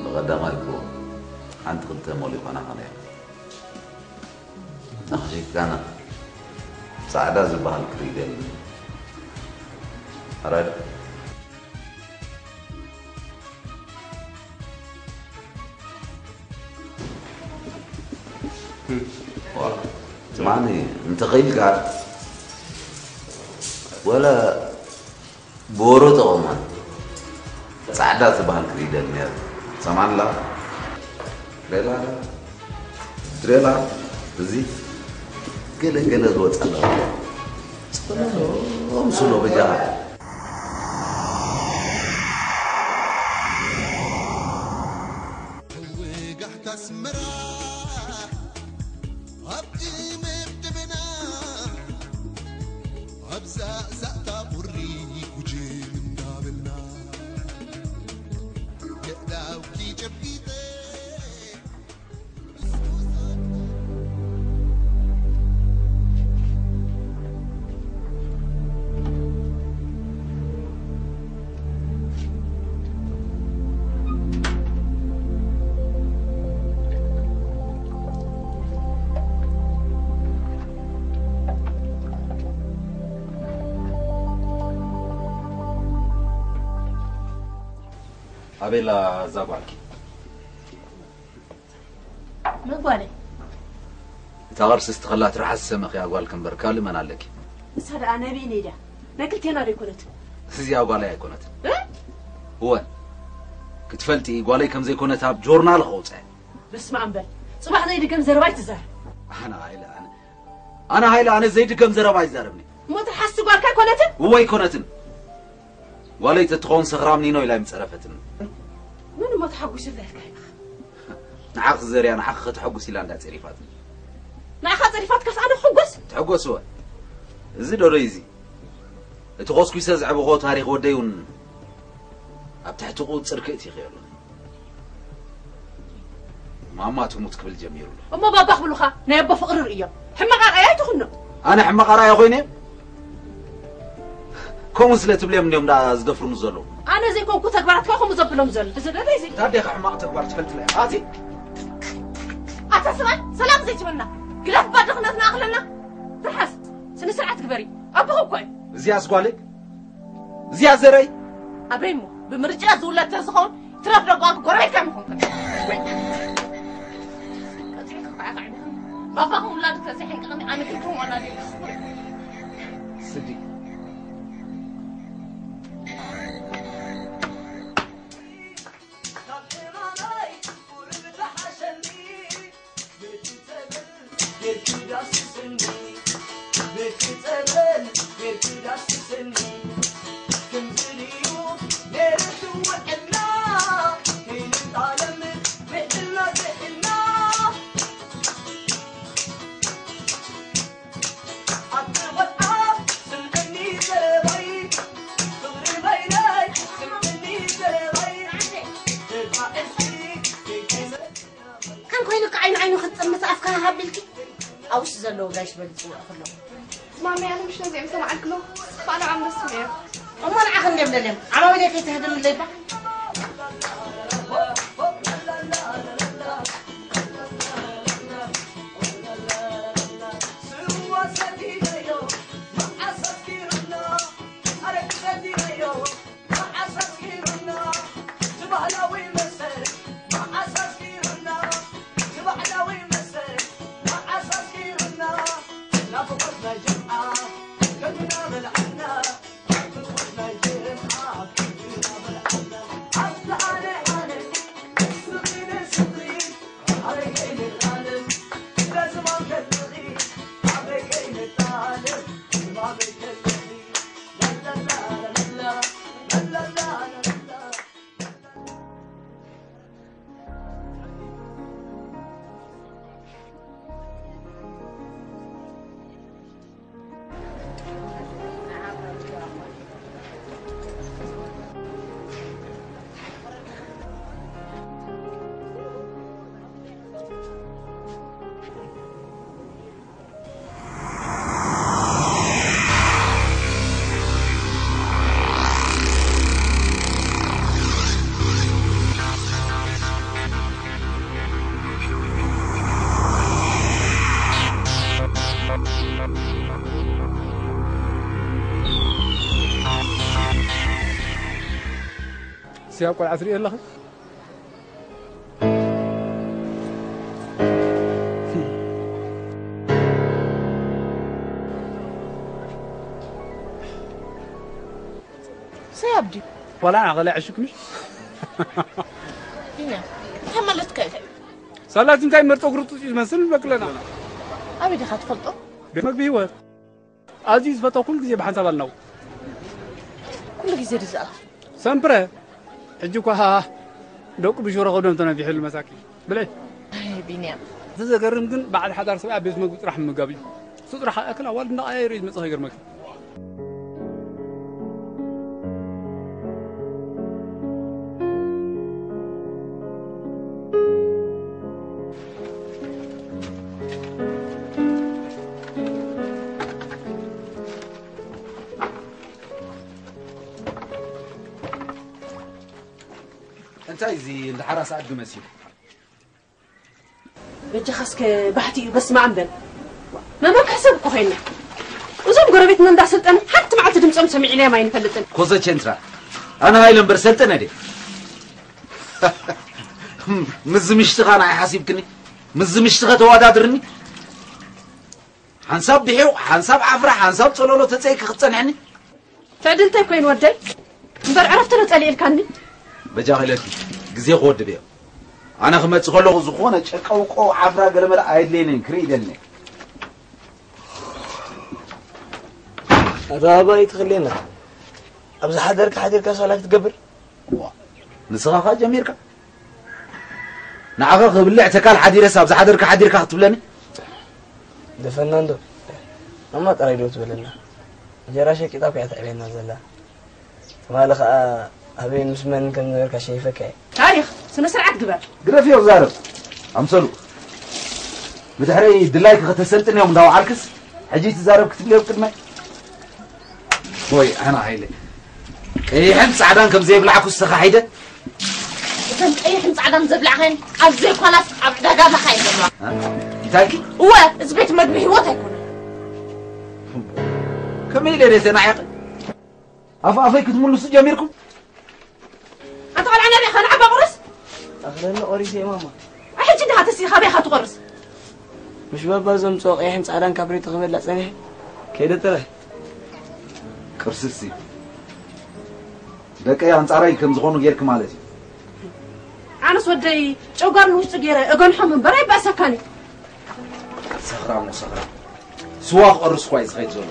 ብቐዳማይ እኮ ሓንቲ ክልተ ሞሊኾና ኸነ። ኣኽሺካና ጻዕዳ ዝበሃል ክሪደል ኣራዳ። ዋ፣ ስማዕኒ፣ እንተኸይልካ ወላ ብወሮ ተቐመጥ። ጻዕዳ ትበሃል ክሪደል ነይራ። ሰማንላ? ትሬላ? ትሬላ? እዚ ገለ ገለ ዝወጸላ ዘሎ። ጽሎ፣ ምስሎ በጃኻ። ወጋሕታ ኣስመራ ኣብ ድምድምና ኣብዛ ዛእታ ቁሪ ጉጅም እንዳበልና የእዳውኪ ጨቢጠ ኣቤላ እዛ ጓልኪ መጓለ እታ ቅርሲ ስትኸላ ትርሓስ ሰመኽያ ጓልኪ እምበር ካልእ መን ኣለኪ? ንሳ ደኣ ነቢይ ነይ ድያ? ናይ ክልቴና ዶ ኣይኮነትን? እዚኣ ጓለይ ኣይኮነትን። እ? እወ ክትፈልጢ ጓለይ ከም ዘይኮነት ኣብ ጆርናል ከውፅአ። በስመ ኣብ በል። ጽባሕ ዘይድገም ዘረባ ኣይትዛረብ። ኣነ ሃይለ ኣነ ኣነ ሃይለ ኣነ ዘይድገም ዘረባ ኣይዛረብኒ። እሞ ትርሓስ ጓልካ ኣይኮነትን? እወ ኣይኮነትን። ጓለይ ተትኸውን ሰኽራም ኒኖ ኢላ ኣይምጸረፈትኒ። መን እሞ ተሓጒሱ ኢልካ ኢኻ? ንዓኺ ዘርያ ንዓኺ ከተሐጉስ ኢላ እንዳ ጸሪፋትኒ። ንዓኻ ጸሪፋትካስ ኣነ ክሕጎስ? ትሕጎስ እወ። እዚ ዶዶይ እዚ እቲ ኮስኩሰ ዘዕበኾ ታሪኽ ወደይ እውን ኣብ ትሕቲ ቁጽር ክእቲ ይኽእል። ማማ ትሙት ክብል ጀሚሩ ኣሎ። እሞ ባባ ክብሉኻ ናይ ኣቦ ፍቕሪ ርእዮም። ሕማቕ ኣርኣያ ኣይትኹኖ። ኣነ ሕማቕ ኣርኣያ ኮይነ? ከምኡ ስለ ትብልዮም እንዲዮም ደኣ ዝደፍሩኒ ዘለዉ። ኣነ ዘይኮንኩ ተግባራትካ ከምኡ ዘብሎም ዘሎ። እዚ ደለይ እዚ። ታዲያ ሕማቕ ተግባር ትፈልጥላ ኢኻ? ኣቲ ኣታ ሰብኣይ ሰላም ዘይትበልና። ግዳፍ ባዶ ክነትና ኣኽለና። ትርሓስ። ስነ ስርዓት ግበሪ። ኣቦኺ እኮ እዩ። እዚኣስ ጓለይ? እዚኣ ዘረይ? ኣበይ እሞ? ብምርጫ ዝውለድ ተዝኸውን ትረፍ ደጓልኩ ጎረቤትካ ምኾንኩ። ቀፂዕኪ ክባዕባዕ ዲኺ? ባባኹም ውላዱ ተዘይሕንቅቕኒ ኣነ ግን ከም ወላዲ ስዲ። ከም ኮይኑ ከዓይኑ ዓይኑ ክትጥምት ኣፍካ ሃቢልኪ ኣብስ ዘለዉ ጋሽ በል ዝፅውዑ ከለዉ ማሚ ኣነ ምሽ ነዚኦም ሰማዓልክሎ ስፋ ንዓም ደስ ኢለዮ እሞ ንዓኽ እንደ ብለልዮም ዓማዊለ ከይትህድምለይባ እዚኣ ቆልዓ ትርኢ ኣለኺ? ሰይ ኣብዲ ቆልዓ ገለ ዕሽክ ምሽ? ቢንያም እንታይ ማለትካ እዩ? ሳላቲ እንታይ መርጦ ግርጡ ዝመስል በቅለና ኣበይ ዲኻ ትፈልጦ? ቤት መግቢ ህይወት ኣዝዩ ዝፈቶ ኩሉ ግዜ ብሓንሳብ ኣልናው ኩሉ ግዜ ድዛኣ ሰምፕረ ሕጂ እኳ ደቁ ብሽሮ ከብዶም ተነፊሕሉ መሳኪን ብለይ ቢንያም እቲ ዘገርም ግን በዓል ሓዳር ሰብኣይ ኣብ ቤት መግቢ ጥራሕ ምምጋብ እዩ እሱ ጥራሕ ኣክል ኣዋል እንዳቀያየሩ እዩ ዝመፅእ ከይገርመካ እንታይ እዚ እንዳ ሓራስ ኣድጊ መሲሉ? በጃኻ እስከ ባሕቲ እዩ በስመ ኣብ በል። መመክሒ ሰብ እኮ ኮይና። እዞም ጎረቤትና እንዳሰልጠነ ሓንቲ መዓልቲ ድምፆም ሰሚዕናዮም ኣይንፈልጥን። ኮዘ ቸንትራ ኣነ ሃይለ እምበር ሰልጠነ ድየ? ምስዚ ምሽትኻ ንዓይ ሓሲብክኒ? ምስዚ ምሽትኸ ተወዳድርኒ? ሓንሳብ ብሒው፣ ሓንሳብ ዓፍራ፣ ሓንሳብ ጸለሎ ተጸይኪ ክትጸንሕኒ? ትዕድልተይ ኮይኑ ወደይ እምበር ዕረፍቲ ዶ ጸሊእልካኒ? በጃኺ ኢለኪ ግዜ ክወድብ እየ። ኣነ ክመጽእ ከለኹ ዝኾነ ጨቀውቀው ዓፍራ ገለመለ ኣየድልየንን ክርኢ ይደሊ። ኣታ ኣባ ኣይትኽልየና። ኣብ ዝሓደርካ ሓዲርካ ሳላ ክትገብር? ዋ፣ ንስኻ ኸኣ ጀሚርካ? ንዓኻ ክብልዕ ተካል ሓዲረስ ኣብ ዝሓደርካ ሓዲርካ ክትብለኒ? ደፈና እንዶ። ማማ ጥራይ ዶ ትበለና? እንጀራ ሸቂጣ እኮ እያ ተዕብየና ዘላ። ትማሊ ኸኣ ኣበይን ምስ መንን ከም ዝነበርካ ሸይፈካ እየ። ታሪኽ፣ ስነ ስርዓት ግበር። ግደፍዮ ክዛረብ። ኣምሰሉ። ብድሕረይ ድላይኪ ከተሰልጥንዮም እንዳወዓልክስ ሕጂ ትዛረብ ክትብልዮ ቅድመ ወይ ኣና ሃይለ ቀይሕን ጻዕዳን ከም ዘይብላዕኩ ዝተኻሒደ እተን ቀይሕን ጻዕዳን ዘብላዕኸን ኣብ ዘይኮናስ ኣብ ዕዳጋ መኻይን ዘለዋ እንታይ ኢልኪ? እወ እዚ ቤት መግቢ ህይወት ኣይኮነን ከመይ ኢለ ደተናዒቐ ኣፍ ኣፈይ ክትምልሱ ጀሚርኩም ኣንተ ቆልዓ ናበይ ኸ ንዓባ ቁርስ ኣኽለኒ ቆሪሰ እየ ማማ። ሕጂ እንዲኻ ተሲኻ በይኻ ትቆርስ ምሽ ባባ ዘምፅኦ ቀይሕን ፃዕዳን ካፕሬቶ ክበልዕ ፀኒሐ ከይደ ጥራይ ቅርስሲ ደቀይ ኣንጻረይ ከም ዝኾኑ ጌርኪ ማለት እዩ ኣነስ ወደይ ጨጓር ንውሽጡ ገይረ እገንሖም እምበር ኣይባእሰካን እዩ ሰኽራም ወሰኽራም ስዋ ክቐርስ እኳ እዩ ዝኸይድ ዘሎ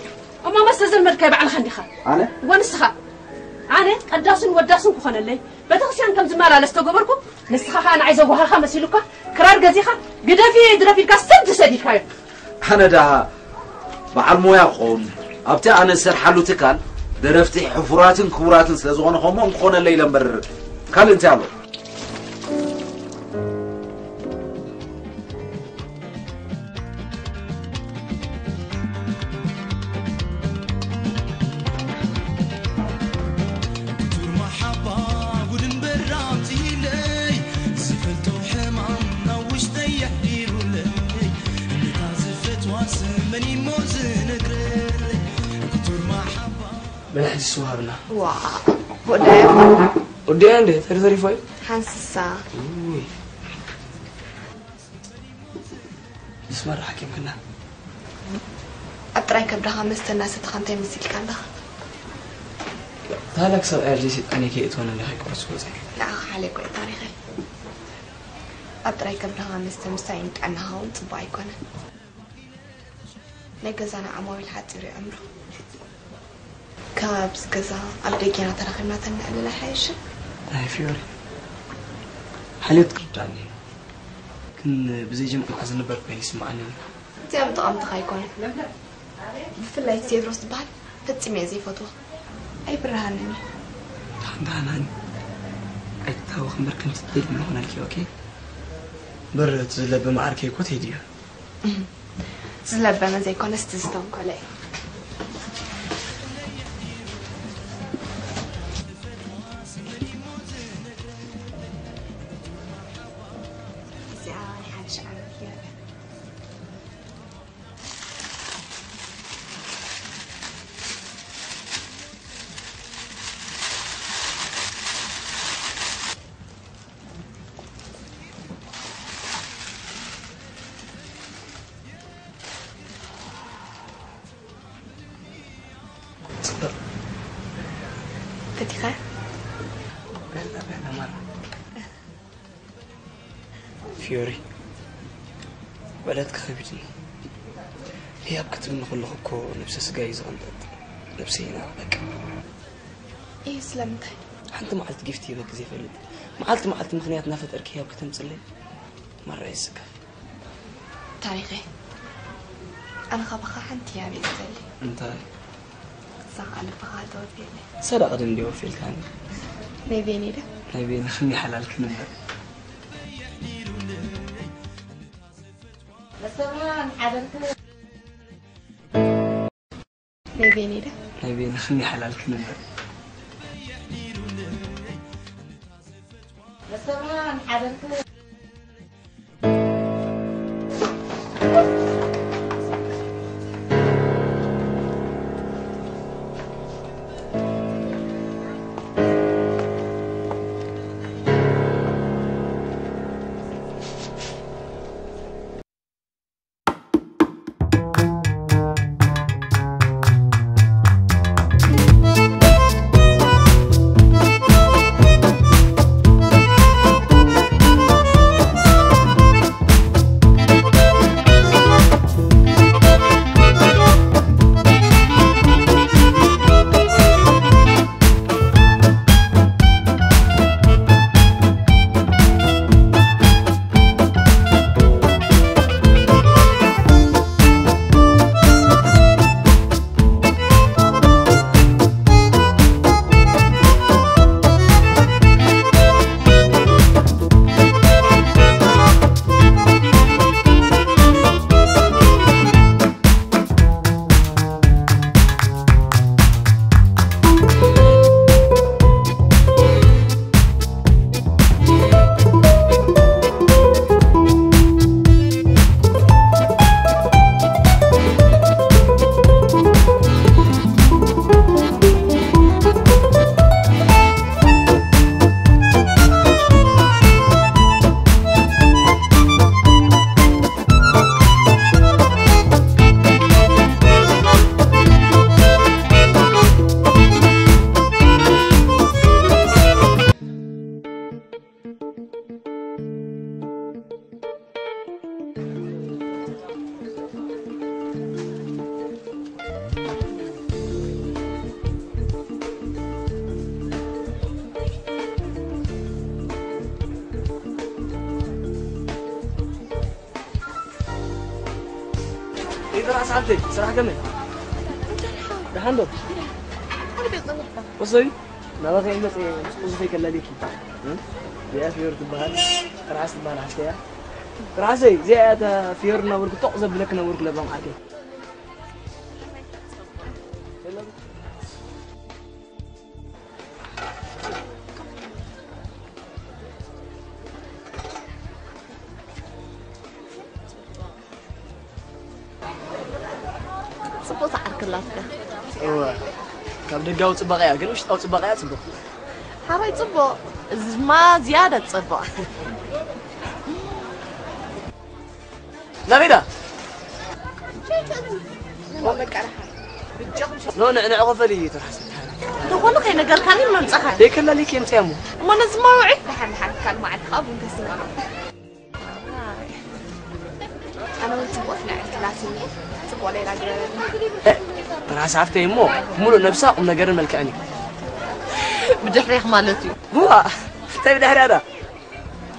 እሞ መስተ ዘልመድካይ ባዕልኻ እንዲኻ ኣነ ወንስኻ ኣነ ቀዳሱን ወዳሱን ክኾነለይ ቤተክርስትያን ከም ዝመላለስ ተገበርኩ ንስኻ ኸዓ ንዓይ ዘጓሃኻ መሲሉካ ክራር ገዚኻ ግደፊ ግደፊ ኢልካ ሰብ ዝሰዲድካዮ ኣነ ደኣ በዓል ሞያ ክኸውን ኣብቲ ኣነ ዝሰርሓሉ ትካል ደረፍቲ ሕፉራትን ክቡራትን ስለ ዝኾነ ከምኦም ክኾነለይ ኢለ እምበር ካልእ እንታይ ኣሎ ብናሕቲ ስውሃብና ዋ ወዳያ ወዲያ እንደ ተሪተሪፎ እዩ ሓንስሳ ውይ ምስ መራ ሓኪምክና ኣብ ጥራይ ከብድኻ መስተ እናሰተኻ እንታይ መሲልካ ኣለኻ ታላክ ሰብኣይ ኣልጀ ሰይጣን እየ ከየእትወኒ እንዲኻ ይቅረስ ወፀ ንዓኻ ሓለይ ኮ ታሪኸይ ኣብ ጥራይ ከብድኻ መስተ ምስታይ ንጥዕናኻ እውን ፅቡቅ ኣይኮነን ናይ ገዛና ዓማዊል ሓፂር እዩ ዕምሩ ካብ ኣብዚ ገዛ ኣብ ደጌና ተራኺብና ተነዕልል ኣይሓይሽን ኣይ ፊዮሪ ሓልዮት ክርዳእኒ ግን ብዘይ ጀምዓካ ዝንበር ኮይኑ ይስምዓኒ ኣሎ እዚኣም ጠቐምትኻ ኣይኮኑን ብፍላይ ቴድሮስ ዝበሃል ፈፂመ እየ ዘይፈትዎ ኣይብርሃንን እዩ ዳህናን ኣይትታወኽ እምበር ከምቲ ትደሊ ንኾነልኪ ኦኬ እምበር እቲ ዝለበ መዓርከይ እኮ ተይድዩ ዝለበመ ዘይኮነስ እቲ ዝተንኮለ እዩ እዚኣ ናይ ሓድሽ ዓመት ፈቲኻ? በላ በላ ማራ። ፊዮሪ፣ በለት ከኸቢድኒ። ህያብ ክትብኒ ከለኹ እኮ ነብሰ ስጋ እዩ ዝቕንጠጥ። ነብሰይ ኢና በቃ። እዩ ስለምንታይ? ሓንቲ መዓልቲ ጊፍት ሂበኪ ዘይፈልጥ። መዓልቲ መዓልቲ ምኽንያት እናፈጠርኪ ህያብ ከተምፅለይ ማራ ይስከፍ። ታሪኸይ፣ ኣነ ካባኻ ሓንቲ ህያብ እየ ዝደሊ። እንታይ? እዛ ከዓ ልብኻ ተወፊየለይ። ሰዳቕ ድንዲ ወፊልካኒ? ናይ ቤኒ ዶ? ናይ ቤኒ ክንዲ ሓላል ክንበር። ናይ ቤኒ ዶ? ናይ ቤኒ ክንዲ ሓላል ክንበር። ይድራስ ሓብተይ፣ ስራሕ ከመይ? ደሓን ዶ? ወሰይ፣ ናባኻ ይመጽእ፣ ምስ ቁዙፈይ ከላልየኪ። እ? እዚኣ ፊዮሪ ትበሃል፣ ትርሓስ ትበሃል ሓፍተይ እያ። ትርሓሰይ፣ እዚኣ እያ እታ ፊዮሪ እናበልኩ ጦቕ ዘብለኪ ነበርኩ ለባም ዓርከይ። ጽቡቕ ተዓርክላትካ። እወ፣ ካብ ደጋዊ ጽባቐ እያ፣ ግን ውሽጣዊ ጽባቐ እያ ጽቡቕ። ሓራይ ጽቡቕ፣ እዚ ድማ ዝያዳ ጽቡቕ። ናበይ ዳ? ኖ፣ ንዕንዕ ክፈል እዩ ተራሕሰ። ዝኾነ ከይነገርካኒ መምጻኻ። ደይከላሊክ የምጽያ እሞ። እሞ ነዚ መውዒ ደሓን ደሓን ካልእ መዓልቲ ከኣ ቡን ከስንቐና። ኣነ እውን ጽቡቕ ስነ ዕድላት እየ። ጽቡቕ ሌላ ግበረኒ። ተራሕሰ ሓፍተይ እሞ፣ ሙሉእ ነብሳ ቁም ነገርን መልክዕን እዩ። ብድሕሬኽ ማለት እዩ። ዋ፣ እንታይ ብድሕርያ ዳ?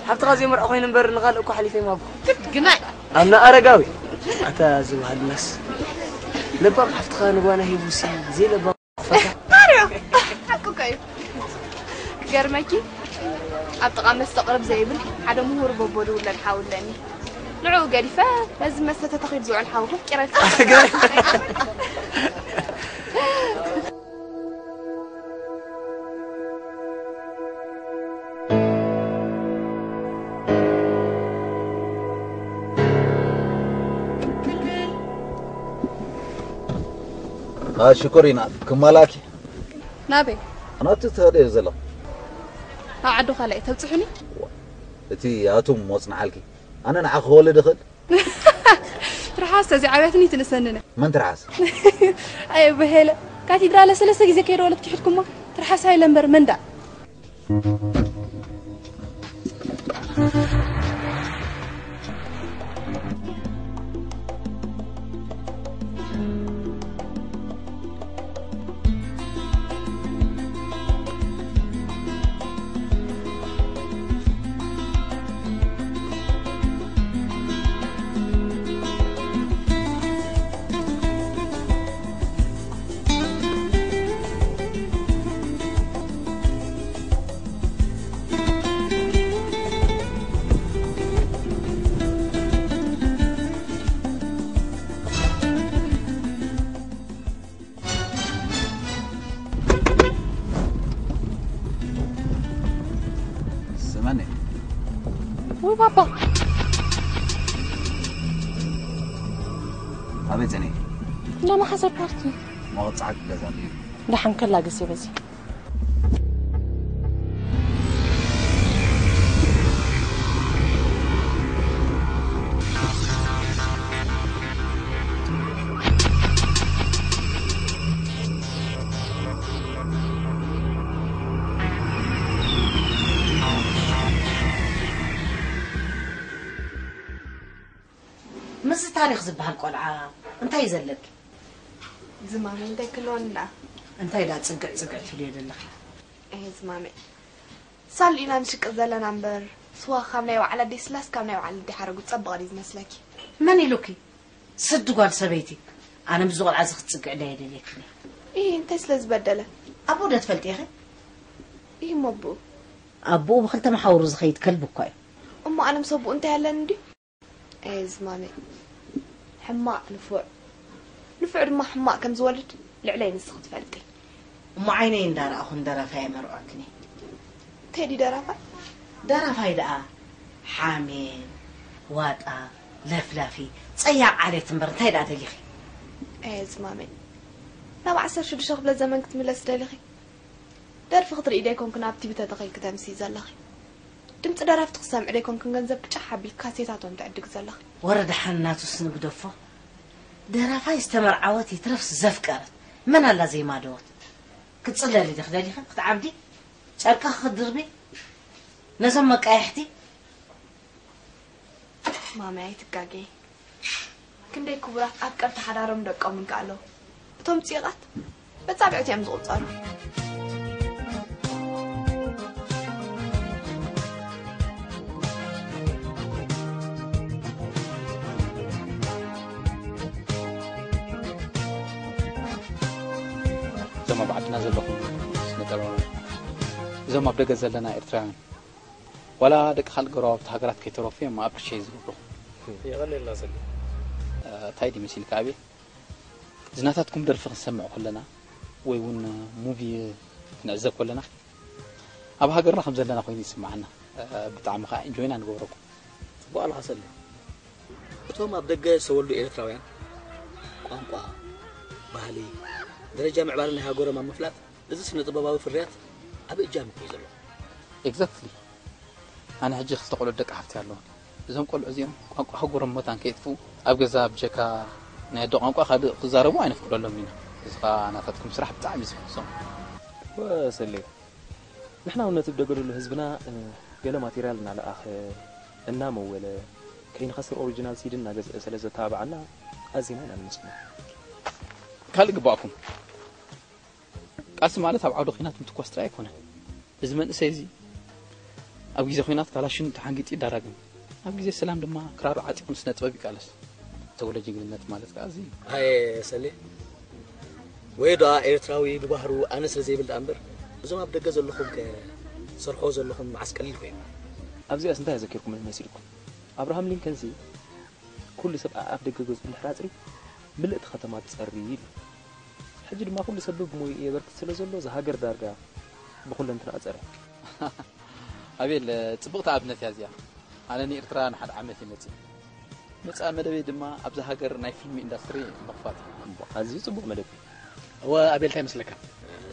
ሓብትኻ ዘይመርዖ ኮይኑ እምበር ንኻልእ እኮ ሓሊፈ ይማብኩ። ግናይ። ኣምና ኣረጋዊ። ኣታ ዝበሃልናስ። ለባም ሓፍትኻ ንጓና ሂቡሲ፣ ዘይለባም ክፈታ። ማርዮ፣ ሓቂ እኮ እዩ። ክገርመኪ፣ ኣብ ጥቓ መስተ ቅርብ ዘይብል ሓደ ምሁር በቦ ዝውለድ ሓው ኣለኒ። ንዕኡ ገዲፈ፣ ነዚ መስተ ተተኺሉ ዝውዕል ሓውኹም ቂረልካ። ሽኮሪና ክማላኪ ናበይ? ኣናቱ ትኸደ ዘለኹ ኣብ ዓዲ ካልኣይ ተብፅሑኒ? እቲ ኣቱም ወፅንዓልኪ ኣነ ንዓ ክወልድ እኽእል ትርሓስ ተዚዓብያትኒ ትንእሰንነ መን ትርሓስ ኣየ በሄለ ካቴድራለ ሰለስተ ግዜ ከይደ ወለድኪ ሕድኩሞ ርሓሳ ኢለ እምበር መንዳ። ስመኒ። ወይ ባባ። ኣበይ ጸኒሕ? እንዳ ማሓዘር ፓርቲ። መወጽዓ ክገዛ ድዩ? ደሓን ከላግስ እየ በዚ። ምስዚ ታሪኽ ዝበሃል ቆልዓ እንታይ እዩ ዘለኪ? ዝማመ እንታይ ክህልወኒ ደኣ? እንታይ ደኣ ጽግዕ ጽግዕ ትብልዮ ዘለኺ? እህ ዝማመ ሳል ኢና ንሽቅጥ ዘለና እምበር ስዋ ካብ ናይ በዓል ኣደይ ስላስ ካብ ናይ በዓል ኣደይ ሓረጉ ዝጸብቕ ድዩ ዝመስለኪ? መን ኢሉኪ? ስዲ ጓል ሰበይቲ። ኣነ ምስዚ ቆልዓ እዚ ክትጽግዕ ዶ ኣይደልየክን እየ። እህ እንታይ ስለ ዝበደለ? ኣቦኡ ዶ ትፈልጢ ኢኺ? እህ እሞ ኣቦኡ። ኣቦኡ ብኽልተ መሓውሩ ዝኸይድ ከልቢ እኳ እዩ። እሞ ኣነ ምስ ኣቦኡ እንታይ ኣለኒ ድዩ? ኣየ ዝማመ ሕማቕ ንፉዕ ንፉዕ ድማ ሕማቕ ከም ዝወልድ ልዕለይ ንስኺ ትፈልጢ። እሞ ዓይነይ እንዳረኣኹ ንደራፋይ የመርዖክን እየ። ቴዲ ደራፋይ? ደራፋይ ደኣ ሓሜን፣ ዋጣ፣ ለፍላፊ፣ ጸያቕ ዓሌት እምበር እንታይ ደኣ ደሊኺ? ኣየ ዝማመ ናብ ዓሰርተ ሽዱሽተ ክፍለ ዘመን ክትምለሲ ደሊኺ? ደርፊ ክትርኢ ደይኮንክን ኣብ ቲቪ ተተኺልኪ ተምስዪ ዘለኺ። ድምጺ ደረፍቲ ክትሰምዒ ደይኮንክን ገንዘብኪ ጫሕ ኣቢልኪ ካሴታቶም ትዕድጊ ዘለኺ። ወረ ደሓን ናቱስ ንግደፎ። ደራፋይ ዝተመርዓወት ይትረፍስ ዘፍቀረት መን ኣላ ዘይማደወት? ክትጽለሊ ዲኺ ደሊኺ ክትዓብዲ? ጨርቅኺ ክትድርቢ? ነዞም መቃይሕቲ? ማሚ ኣይትጋገዪ። ክንደይ ክቡራት ኣፍቀርቲ ሓዳሮም ደቆምን ከኣ ኣለዉ። እቶም ጺቓት በጻብዕቲ እዮም ዝቑጸሩ። እዞም ኣብ ዓድና ዘለኹም ስነ ጥበባውያን፣ እዞም ኣብ ደገ ዘለና ኤርትራውያን፣ ዋላ ደቂ ካልእ ጎረባብቲ ሃገራት ከይተረፉ እዮም ኣብ ክሸይ ዝገብሩ። የቐንየልና ሰሊም። እንታይ ድዩ መሲልካ ኣቤል? ዝናታትኩም ደርፊ ክንሰምዕ ከለና ወይ እውን ሙቪ ክንዕዘብ ከለና ኣብ ሃገርና ከም ዘለና ኮይኑ ይስምዓና። ብጣዕሚ ከዓ ኢንጆይ ኢና ንገብረኩም። ፅቡቕ ኣለኻ ሰሊም። እቶም ኣብ ደገ ዝተወልዱ ኤርትራውያን ቋንቋ፣ ባህሊ፣ ደረጃ ምዕባለ ናይ ሃገሮም ኣብ ምፍላጥ እዚ ስነ ጥበባዊ ፍርያት ዓቢ እጃም እዩ ዘሎ። Exactly። ኣነ ሕጂ ክልተ ቆልዑ ደቂ ሓፍተይ ኣለዋ። እዞም ቆልዑ እዚኦም ቋንቋ ሃገሮም መታን ከየጥፍኡ ኣብ ገዛ ብጀካ ናይ ኣደ ቋንቋ ካልእ ክዛረቡ ኣይነፍቅደሎምን ኢና። እዚ ኸኣ ናታትኩም ስራሕ ብጣዕሚ እዩ ዝሕጉሶም። እወ ሰሌ፣ ንሕና እውን ነቲ ብደገ ዘሎ ህዝብና ገለ ማቴርያል እናለኣኸ እናመወለ ከይንኸስር ኦሪጂናል ሲዲ እናገዝአ ስለ ዘተባብዓና ኣዚና ኢና ነመስግኖ። ካልእ ይግበኣኩም። ቃልሲ ማለት ኣብ ዓውደ ኲናት ምትኳስ ጥራይ ኣይኮነን። እዚ መንእሰይ እዚ ኣብ ግዜ ኲናት ካላሽኑ ተሓንጊጡ ይዳራገም፣ ኣብ ግዜ ሰላም ድማ ክራሩ ዓጢቑ ንስነ ጥበብ ይቃለስ። ተወለ ጅግንነት ማለት ከኣ እዚ እዩ። ኣየ ሰሌ ወይ ደኣ ኤርትራዊ ብባህሩ ኣነ ስለ ዘይብል ደኣ እምበር እዞም ኣብ ደገ ዘለኹም ከ ትሰርሕዎ ዘለኹም መዓስ ቀሊል ኮይኑ። ኣብዚኣስ እንታይ ኣዘኪርኩምኒ መሲልኩም? ኣብርሃም ሊንከንሲ ኩሉ ሰብ ኣኣፍ ደገ ገጹ እንድሕር ኣጽርዩ ምልእቲ ከተማ ትጸሪ ኢሉ። ሕጂ ድማ ኩሉ ሰብ ብሞይኡ የበርክት ስለ ዘሎ እዛ ሃገር ዳርጋ ብኹለንትንኣ ጸርያ። ኣቤል ጽብቕቲ ኣብነት እያ እዚኣ። ኣነ ንኤርትራ ንሓደ ዓመት እየ መጺእ። መጻኢ መደበይ ድማ ኣብዛ ሃገር ናይ ፊልም ኢንዳስትሪ ምኽፋት እዩ። ኣዝዩ ጽቡቕ መደብ እዩ። እወ ኣቤል እንታይ ይመስለካ?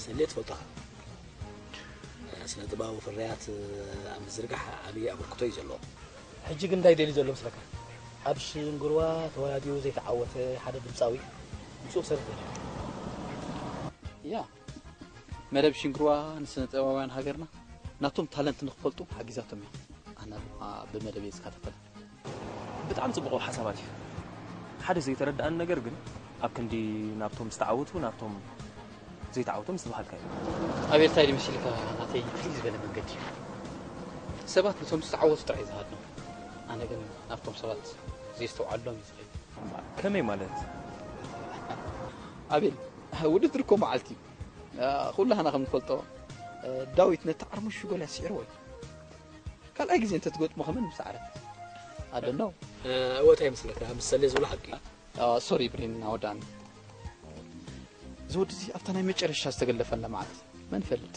ሰሌ ትፈልጦ ኢኻ። ስነ ጥበባዊ ፍርያት ኣብ ምዝርጋሕ ዓብዪ ኣበርክቶ እዩ ዘለዎ። ሕጂ ግን እንታይ ደልዩ ዘሎ መስለካ? ኣብ ሽንግርዋ ተወዳዲሩ ዘይተዓወተ ሓደ ድምጻዊ ምስኡ ክሰርሕ ደልዩ። ያ መደብ ሽንግርዋ ንስነ ጥበባውያን ሃገርና ናቶም ታለንት ንክፈልጡ ሓጊዛቶም እያ። ኣና ድማ ብመደብ እየ ዝከታተላ። ብጣዕሚ ፅቡቕ ሓሳባት እዩ። ሓደ ዘይተረድኣኒ ነገር ግን ኣብ ክንዲ ናብቶም ዝተዓወቱ ናብቶም ዘይተዓወቱ ምስ ዝበሃልካ እዩ። ኣቤል ታይ ድምስልካ ናተይ ፍልይ ዝበለ መንገዲ እዩ። ሰባት ነቶም ዝተዓወቱ ጥራይ ዝሃድኖም፣ ኣነ ግን ናብቶም ሰባት ዘየስተውዓሎም እዩ ዝኸይድ። ከመይ ማለት? ኣቤል ውድድር እኮ መዓልቲ እዩ። ኩላህና ከም ንፈልጦ ዳዊት ነቲ ዓርሙ ሽጎል ኣስዒርዎ እዩ። ካልኣይ ግዜ እንተትገጥሞ ከመን ምስ ዓረት ኣደነው። እወ እንታይ ይመስለካ ምስ ሰሌ ዝብሎ ሓቂ እዩ። ሶሪ ብሬን ኣወዳኒ። እዚ ወዲ እዚ ኣብታ ናይ መጨረሻ ዝተገለፈላ መዓልቲ መን ይፈልጥ፣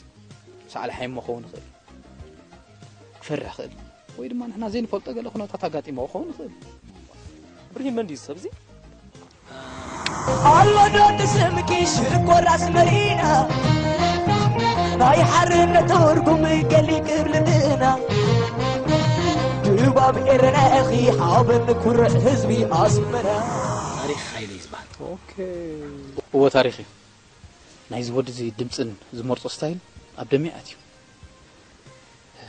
ሳዕሊ ሓይሞ ክኸውን ይኽእል፣ ክፈርሕ ይኽእል፣ ወይ ድማ ንሕና ዘይንፈልጦ ገለ ኩነታት ኣጋጢሞ ክኸውን ይኽእል። ብርሂን መን ድዩ እዚ ሰብ እዚ? ኣሎ ዶ ስምኪ ሽኮር ኣስመሪና ናይ ሓርነት ትርጉም ገሊጽ ክብልትና ድባብ ኤረና ኢኺ ሓበን ኩርዕ ህዝቢ ኣስመራ። ታሪኽ ሃይለ እዩ ዝበሃል። እዎ ታሪኽ እዩ። ናይዚ ወዲ እዚ ድምፅን ዝመርፆ ስታይል ኣብ ደመይ ኣትዩ።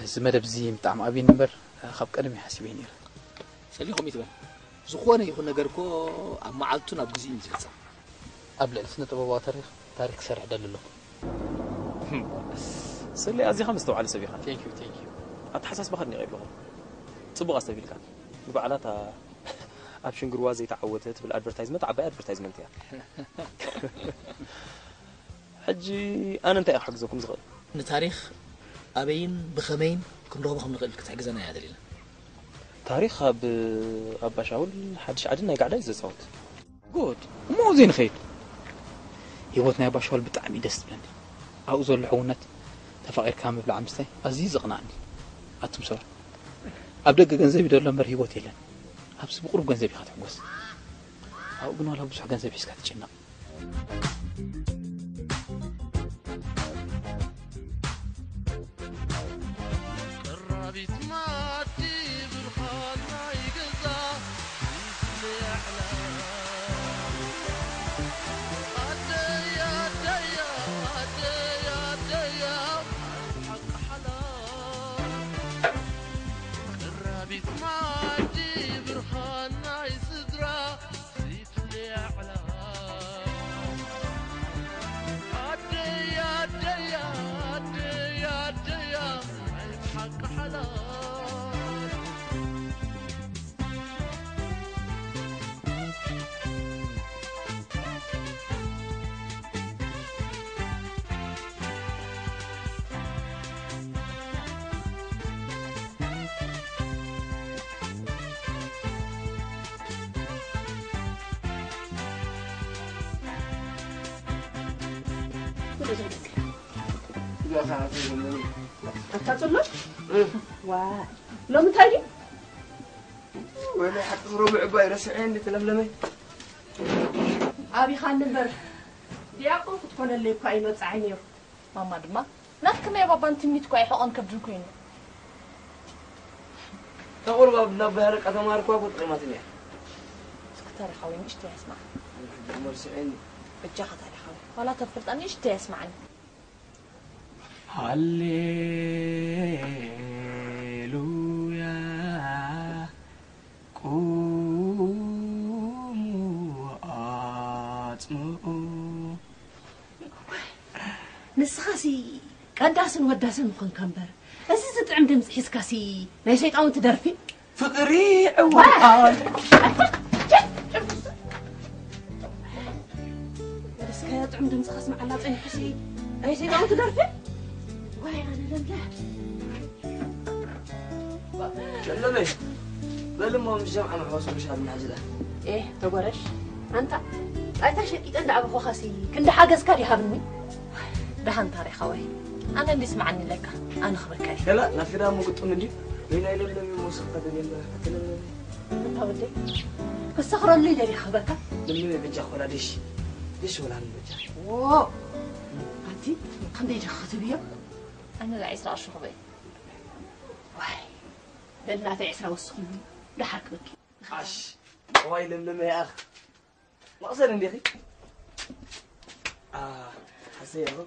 እዚ መደብ እዚ ብጣዕሚ ኣብዩኒ እምበር ካብ ቀደም እየ ሓሲበዮ ነይረ። ሰሊኹም ይትበል። ዝኾነ ይኹን ነገር እኮ ኣብ መዓልቱን ኣብ ግዜኡን እዩ ዝፍጸም። ኣብ ልዕሊ ስነ ጥበባዊ ታሪኽ ታሪኽ ክሰርሕ ደሊ ኣለኹ። ሰሌ ኣዚኻ መስተውዓሊ ሰብ ኢኻ። Thank you, thank you። ኣተሓሳስባኻ ኣድኒቐዮ ኣለኹ። ጽቡቕ ኣስተብሂልካ። ንባዕላ እታ ኣብ ሽንግርዋ ዘይተዓወተ ትብል ኣድቨርታይዝመንት ዓባይ ኣድቨርታይዝመንት እያ። ሕጂ ኣነ እንታይ እየ ክሕግዘኩም ዝኽእል? ንታሪኽ ኣበይን ብኸመይን ክንረኽቦ ከም ንኽእል ክትሕግዘና እያ ደሊና። ታሪኽ ኣብ ኣባ ሻውል ሓድሽ ዓድን ናይ ጋዕዳ እዩ ዘጻወት። ጉድ እሞ ኣብዘይ ንኸይድ። ህይወት ናይ ኣባ ሻውል ብጣዕሚ እዩ ደስ ትብለኒ። ኣብኡ ዘሎ ሕውነት፣ ተፋቒርካ ምብላዕ ምስታይ ኣዝዩ ዘቕንኣኒ። ኣቱም ሰባት ኣብ ደገ ገንዘብ እዩ ዘሎ እምበር ህይወት የለን። ኣብዚ ብቑሩብ ገንዘብ ኢኻ ትሕጎስ። ኣብኡ ግን ዋላ ብዙሕ ገንዘብ ሒዝካ ትጭነቕ። ቀራቢት ማዲ ብርሃን ናይ ገዛ ይፍለያ ዕላ ኣደይ ኣደይ ኣደይ ኣደይ ሓቂ ሓላ ቀራቢት ማዲ ብርሃን ናይ ስድራ ዘይፍለያ ዕላ ኣደይ ኣደይ ኣደይ ኣደይ ናይ ሓቂ ሓላ ኣታ ጽሎት ዋ ሎሚ እንታይ ድዩ ወይለይ ሓቂ ረቡዕ እባ ይረስዐ እንዲ ተለምለመ ኣቢኻኒ እምበር ዲያቆን ክትኮነለይ እኳ ይመብፅዓይ ነይሩ ማማ ድማ ናትክመይ ባባን ትምኒት እኳ ይሕቖን ከብድን ኮይኑ ተቑርባብ ናብ ባህርቃ ተማሃርኳ እኮ ጠቒማትኒ እያ እስክተረኻዊ ንእሽቶ ያስማዕ መርስዐኒ በጃኻ ታሪኻዊ ዋላ ተፈልጣ ንእሽቶ ያስማዕኒ ሃሌሉያ ቁሙ ኣጽምኡ ንስኻሲ ቀዳስን ወዳስን ምኾንካ እምበር እዚ ዝጥዕም ድምፂ ሒዝካሲ ናይ ሰይጣውንቲ ደርፊ ፍቕሪ ዕዋል እስከ ጥዑም ድምፂ ከስምዓና ፀኒሑሲ ናይ ሰይጣውንቲ ደርፊ ዋይ ኣነ ለምለ ሸለመይ በልሞ ምስ ጀምዓ መሕወስ ምሻል ምናዝላ ኤህ ተጓረሽ ኣንታ ጣይታ ሸቂጠ እንዳዕበኹኻሲ ክንዲ ሓገዝካ ዲሃብኒ ደሃን ታሪኻወይ ኣነ እንዲ ስምዓኒ ኣለካ ኣነ ክበካ እየ ገላ ናትኪ ደኣ ምግጥም እንድዩ ወይ ናይ ለምለም እዩ መውሰኽካ ደልየና ኣቲ ለምለም እንታ ወደይ ክሰኽረሉ ይደሊ ክበካ ለምለም በጃ ኮላ ደሽ ደሽ ወላ በጃ ኣንቲ ክንደይ ደኸትብዮ ኣነ ዒስራ ቅርሺ ክበይ ዋይ በል ናተይ ዕስራ ወስኹሉ ደሓር ክበኪ ዓሽ ጠዋይ ለምለመ ይኣኽ መቕሰን እንዲኺ ሓሰይ ያኹ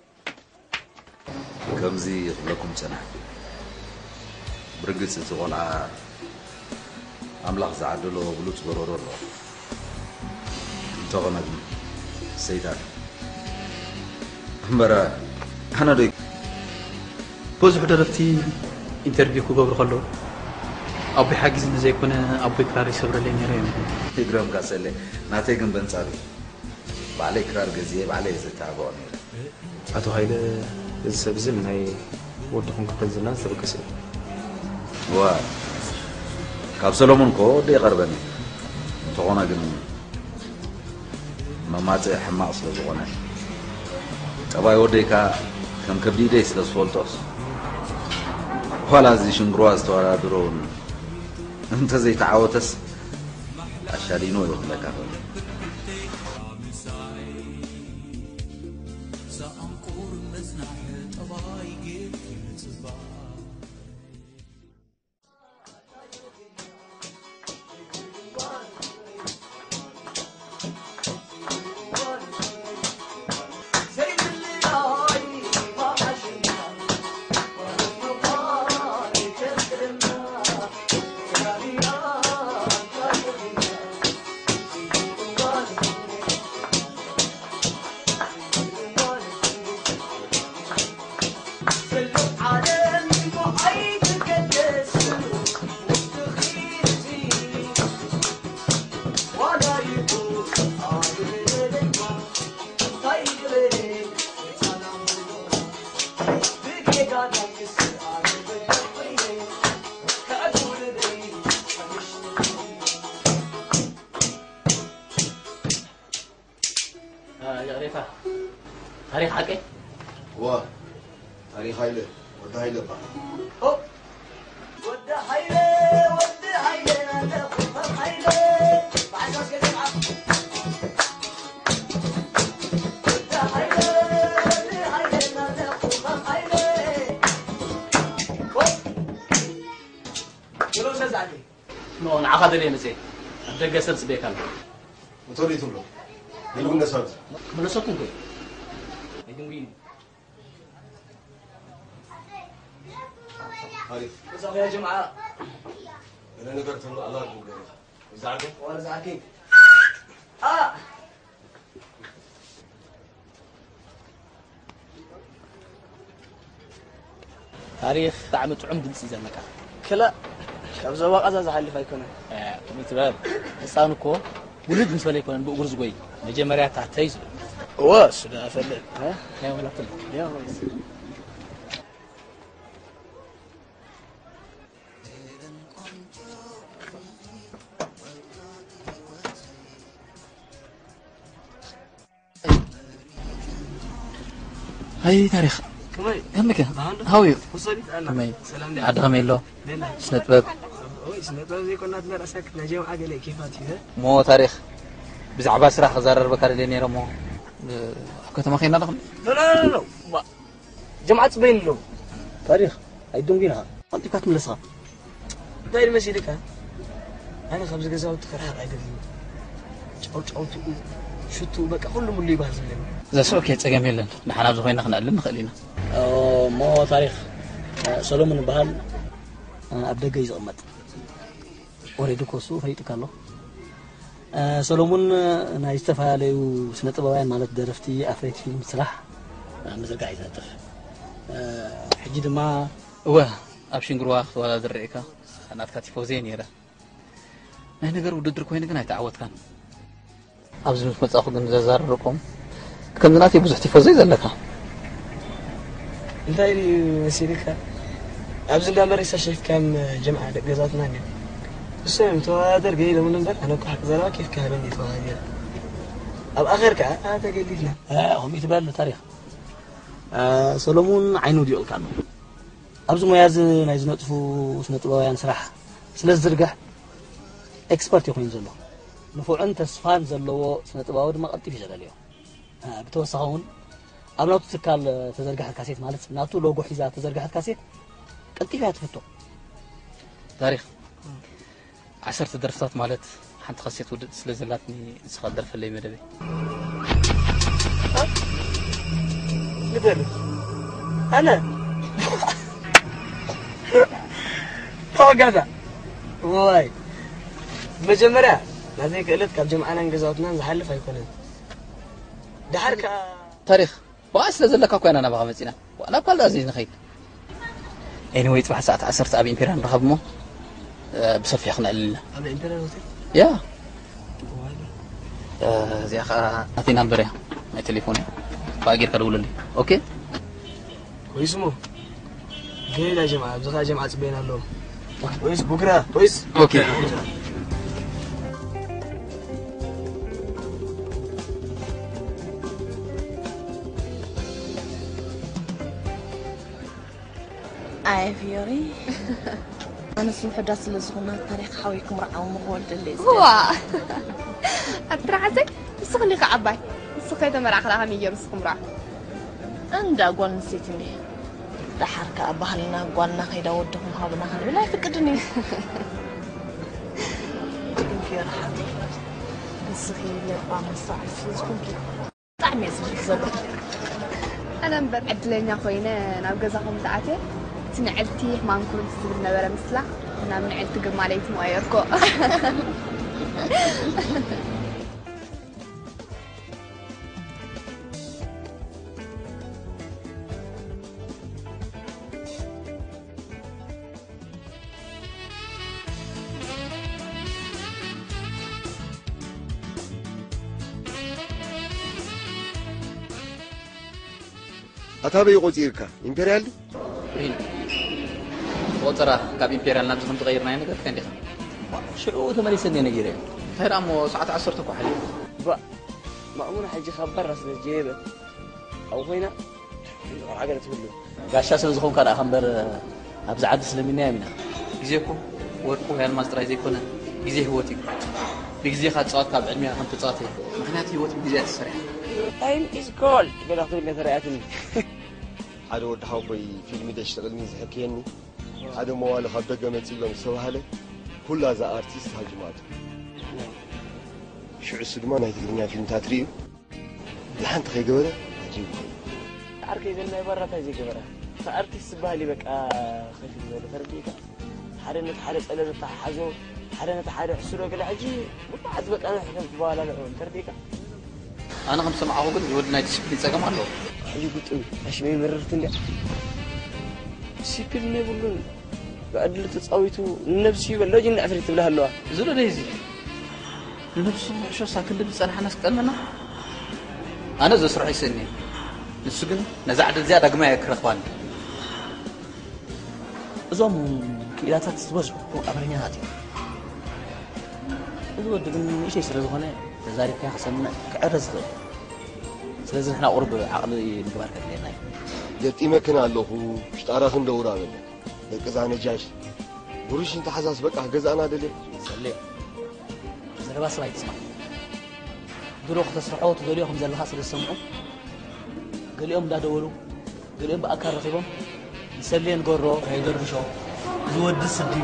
ከምዚ ክብለኩም ጸናሕኩ። ብርግጽ እቲ ቆልዓ ኣምላኽ ዝዓደሎ ብሉጽ ጎረሮ ኣለዎ። እንተኾነ ግን ሰይጣን እምበረ ኣነ ዶ ብዙሕ ደረፍቲ ኢንተርቪው ክገብሩ ከለዉ ኣቦይ ሓጊዝኒ ዘይኮነ ኣቦይ ክራር ይሰብረለይ ነይረ እዮም። ይግረምካ ሰለ ናተይ ግን በንጻሩ እዩ። ባዕለይ ክራር ገዚኤ ባዕለይ እየ ዘተባብዖ ነይረ። ኣቶ ሃይለ እዚ ሰብ እዚ ናይ ወድኹም ክብረት ዝናን ዝተበገሰ እዩ። እዋ ካብ ሰሎሞን እኮ ወደ ይቐርበኒ። እንተኾነ ግን መማፅእ ሕማቕ ስለ ዝኾነ ጠባይ ወደይ ከዓ ከም ከብዲ ኢደይ ስለ ዝፈልጦስ ዋላ እዚ ሽንግርዋ ዝተወዳድሮ እውን እንተዘይተዓወተስ ኣሻዲኖ ይኽለካ ኾነ። ይቕሬታ። ታሪኽ ሓቀይ? እዋ፣ ታሪኽ ሃይለ፣ ወዲ ሃይለ እባ። ኦ! ወዲ ሃይለ፣ ወዲ ሃይለ፣ ናተ ቁርባን ሃይለ፣ ብዓሻ እስከ ጀምዓ። ወዲ ሃይለ፣ ወዲ ሃይለ፣ ናተ ቁርባን ሃይለ። ኦ! ጀሎ ሰዛዕቲ። ኖ፣ ንዓኻ ደልየ መጽየ። ኣብ ደገ ሰብ ጽበየካ ኣሎ። እቶ ደይ ትብሎ? ይልውነ ሰባት። ክምለሰኩም ከ? ኣይድንጉይን። ኣሪፍ። እዛ ያ ጀምዓ። እነ ነገር ትብሎ ኣላ ጉዳይ። ዛዕከ? ወላ ዛዕከ። ኣ! ታሪኽ ብጣዕሚ ጥዑም ድምፂ እዩ ዘለካ። ክላእ፣ ካብ ዞባ ቃዛ ዝሓልፍ ኣይኮነን። እ፣ ከምኡ ትበል። ህፃን እኮ ውልድ ምስ በለ ኣይኮነን ብእግሩ ዝጎይ። መጀመርያ ታተይ ዝብል። እወ፣ እሱ ደኣ ፈልጥ፣ እ? ናይ ወላትል። ያው፣ ኣይ ታሪኽ። ከመይ? ከመይ ከ? ደሓን ዶ? ሃው እዩ? ወሰዲት ኣላ። ከመይ? ሰላም ድያ? ዓዲ ከመይ ኣሎ? ሌላ። ስነ ጥበብ? ኦይ፣ ስነ ጥበብ ዘይኮና ትመርኣሳክ ናይ ጀምዓ ገለ ኬፋት እዩ፣ እ? እሞ ታሪኽ፣ ብዛዕባ ስራሕ ክዛረርበካ ደልየ ነይረ እሞ፣ እ፣ ኣብ ከተማ ኸይና ዶ? ኖ፣ ኖ፣ ኖ፣ ኖ። ዋ፣ ጀምዓ ጽበይኒ ኣለዉ። ታሪኽ፣ ኣይደንጉይን ኢኻ። ቀልጢፍካ ትምለስ ኢኻ። እንታይ ኢሉ መሲልካ? ኣነ ካብዚ ገዛውቲ ክርሕቕ ኣይደልን። ጫውጫውትኡ፣ ሽትኡ፣ በቃ ኩሉ ሙሉ ይበሃል ዝብለኒ። ዘስ ኦኬ፣ ጸገም የለን። ንሓና ኣብዚ ኮይና ክነዕልል ንኽእል ኢና። ኦ፣ እሞ ታሪኽ፣ እ፣ ሰሎሙን ይበሃል። እ፣ ኣብ ደገ እዩ ዝቕመጥ። ኦሬዲ እኮ እሱ ፈሊጡካ ኣሎ። እ፣ ሰሎሙን፣ እ፣ ናይ ዝተፈላለዩ ስነ ጥበባውያን ማለት ደረፍቲ፣ ኣፍረይቲ ፊልም ስራሕ፣ እ፣ ምዝርጋሕ እዩ ዝነጥፍ። እ፣ ሕጂ ድማ እወ፣ ኣብ ሽንግርዋ ክትወዳደር ርኢካ፣ ናትካ ቲፎዜ ነይረ። ናይ ነገር ውድድር ኮይኑ ግን ኣይተዓወትካን። ኣብዚ ምስ መጻኹ ግን ዘዛረርኩም፣ ከምዚ ናተይ ብዙሕ ቲፎዞ እዩ ዘለካ። እንታይ ድዩ መሲልካ? ኣብዚ እንዳ መሬሳ ሸይፍካም ጀምዓ ደቂ ገዛትና እንድዮም። እሶም እዮም ተወዳደር ገይሮምን እምበር፣ ኣነ እኮ ሓቂ ዘረባ ኬፍ ክሃበኒ እዩ ተወዳዲረ። ኣብ ኣኸር ከኣ ተገሊልና። እ፣ ከምኡ ትበል ታሪኽ። እ፣ ሰሎሙን ዓይኑ ውዲቑልካ ኣሎ። ኣብዚ ሞያ እዚ ናይ ዝነጥፉ ስነ ጥበባውያን ስራሕ ስለ ዝዝርጋሕ ኤክስፐርት እዩ ኮይኑ ዘሎ። ንፉዕን ተስፋን ዘለዎ ስነ ጥበባዊ ድማ ቀልጢፍ እዩ ዘዳልዮ። እ፣ ብተወሳኺ እውን ኣብ ናቱ ትካል ተዘርግሐት ካሴት ማለት ናቱ ሎጎ ሒዛ ተዘርግሐት ካሴት ቀልጢፍ እያ ትፍቶ። ታሪኽ ዓሰርተ ደርፍታት ማለት ሓንቲ ካሴት ውድእቲ ስለ ዘላትኒ ንስኻ ደርፈለይ መደበይ። ንደርፍ። ኣነ ተወጋዛ። ዋይ፣ መጀመርያ ናተይ ክእለት ካብ ጀምዓናን ገዛውትናን ዝሓልፍ ኣይኮነን። ድሓር ከኣ ታሪኽ፣ ብኣ ስለ ዘለካ እኮ ኢና ናባኻ መጺና። ዋላ እኳ ኣዚዝ ንኸይድ። ኤኒወይ፣ ጽባሕ ሰዓት ዓሰርተ ኣብ ኢምፔርያ ንራኸብ እሞ፣ እ፣ ብሰፊሑ ክነዕልል ኢና። ኣብ ኢምፔርያ ሆቴል? ያ። ዋይ። እ፣ እዚኣ ኸኣ ናተይ ናምበር እያ፣ ናይ ቴሌፎን እያ። ብኣ ጌርካ ደውለለይ። ኦኬ? ኮይስ እሞ። ገለ ጀምዓ፣ ኣብዚ ኸኣ ጀምዓ ጽበየና ኣለዉ። ኮይስ፣ ቡክራ፣ ኮይስ። ኦኬ። ኣይ ፊዮሪ፣ ኣነስ ውሑዳት ስለ ዝኾና ታሪኽ ሓወይኩም ርዓው ምኽወል ደለይ። ዋ! ኣቲ ርዓሰይ፣ ንስኺ ኢኺ ዓባይ። ንስኺ ከይተመርዓኺ ደኣ ከመይ ገይሩ ንስኺ ምርዓው? እንዳ ጓል ኣንስተይቲ እንድየ። ደሓር ከኣ ባህልና ጓልና ከይዳ ወድኹም ሃቡና ክንብል ኣይፍቅድን እዩ። ግን ፊዮሪ ሓብተይ፣ ንስኺ ለባም መስተውዓሊት ስለ ዝኾንኪ፣ ብጣዕሚ እየ ዝብህግ ዘሎ። ኣነ እምበር ዕድለኛ ኮይነ ናብ ገዛኹም ዝኣትየ፣ እቲ ንዕልቲ ሕማም ኩርምቲ ዝብል ነበረ ምስላ፣ ናብ ንዕልቲ ግርማ ለይቲ ምቐየርኩ። ኣታ በይ ቆጺርካ? ኢምፔርያል ድዩ? ሪን፣ ቆጸራ ካብ ኢምፔርያል ናብዚ ከም ዝቐይርናዮ ነገርካ እንዲኻ። ሽዑ ተመሊሰ እንድየ ነጊረዮ። እንታይ ደኣ እሞ ሰዓት ዓሰርተ እኮ ሓሊፉ። ባ፣ ማእሙን ሕጂ ካብ ባራ ስለ ዝጀየበት፣ ኣብኡ ኮይና፣ ቆልዓ ገለ ትህሉ። ጋሻ ስለ ዝኾንካ ደኣ እምበር፣ ኣብዚ ዓዲ ስለሚናዮም ኢና። ግዜ እኮ ወርቂ ወይ ኣልማዝ ጥራይ ዘይኮነ፣ ግዜ ህይወት እዩ። ብግዜኻ ዝጻወትካ ኣብ ዕድሜኻ ከም ተጻወተ እዩ። ምኽንያቱ ህይወት ብግዜ እያ ተሰሪሓ። Time is gold ገለ ክትብል እያ ተራእያትኒ። ሓደ ወዲ ሓወቦይ ፊልሚ ደሽ ትቕልኒ ዝሕክየኒ፣ ሓደ መዋሊ ካብ ደገ መጺኡ ኣሎ ምስ ተባህለ፣ ኩላ እዛ ኣርቲስት ሃጅማቱ። ሽዑ እሱ ድማ ናይ ትግርኛ ፊልምታት ርእዩ፣ ብሓንቲ ከይገበረ ኣጂቡ። ዓርከይ ዘናይ ባራ እንታይ ዘይገበራ? እቲ ኣርቲስት ዝበሃል እዩ በቃ ከፊት ዝበለ ተረዲእካ? ሓደ ነቲ ሓደ ጸለል ተተሓሓዞ፣ ሓደ ነቲ ሓደ ሕስዶ ገለ ሕጂ ብመዓት በቃ ንሕና ዝበሃላለዑ ተረዲእካ? ኣነ ከም ዝሰማዕኹ ግን እዚ ወዲ ናይ ዲስፕሊን ጸገም ኣለዎ። ሕጂ ግጥም ኣሽመይ መረርቲ እንድያ። ዲስፕሊን የብሉን። ብዕድል ተጻዊቱ ንነብሱ ይበል ዶ ጅን ዕፍሪት ትብላ ኣለዋ። እዚ ዶ ደይ እዚ? ንነብሱ ክሕሾስ ኣክንዲ ዝጸንሓናስ ክጠልመና? ኣነ ዘስርሖ ይስእኒ። ንሱ ግን ነዛ ዕድል እዚኣ ዳግማይ ኣይክረኽባን። እዞም ክኢላታት ዝበዝሑ ኣምሓርኛታት እዮም። እዚ ወዲ ግን ንእሽተይ ስለ ዝኾነ ተዛሪብካዮ ክሰምዕ ክዕረ ዝኽእል። ስለዚ ንሕና ቁሩብ ዓቕሊ ምግባር ከድልየና እዩ። ገጢመክን ኣለኹ፣ ሽጣራኽን ደውር ኣበለ። ደቂ እዛ ነጃሽ። ብሩሽ እንተሓዛስ በቃ ገዛእና ደልየ። ሰሌ፣ ዘረባ ሰብ ኣይትስማዕ። ድሮ ክተስርሖ ትደልዮ ከም ዘለኻ ስለ ዝሰምዑ፣ ገሊኦም እንዳደወሉ፣ ገሊኦም ብኣካል ረኺቦም፣ ንሰሌ ንገሮ፣ ከይደርብሾ፣ እዚ ወዲ ስዲ፣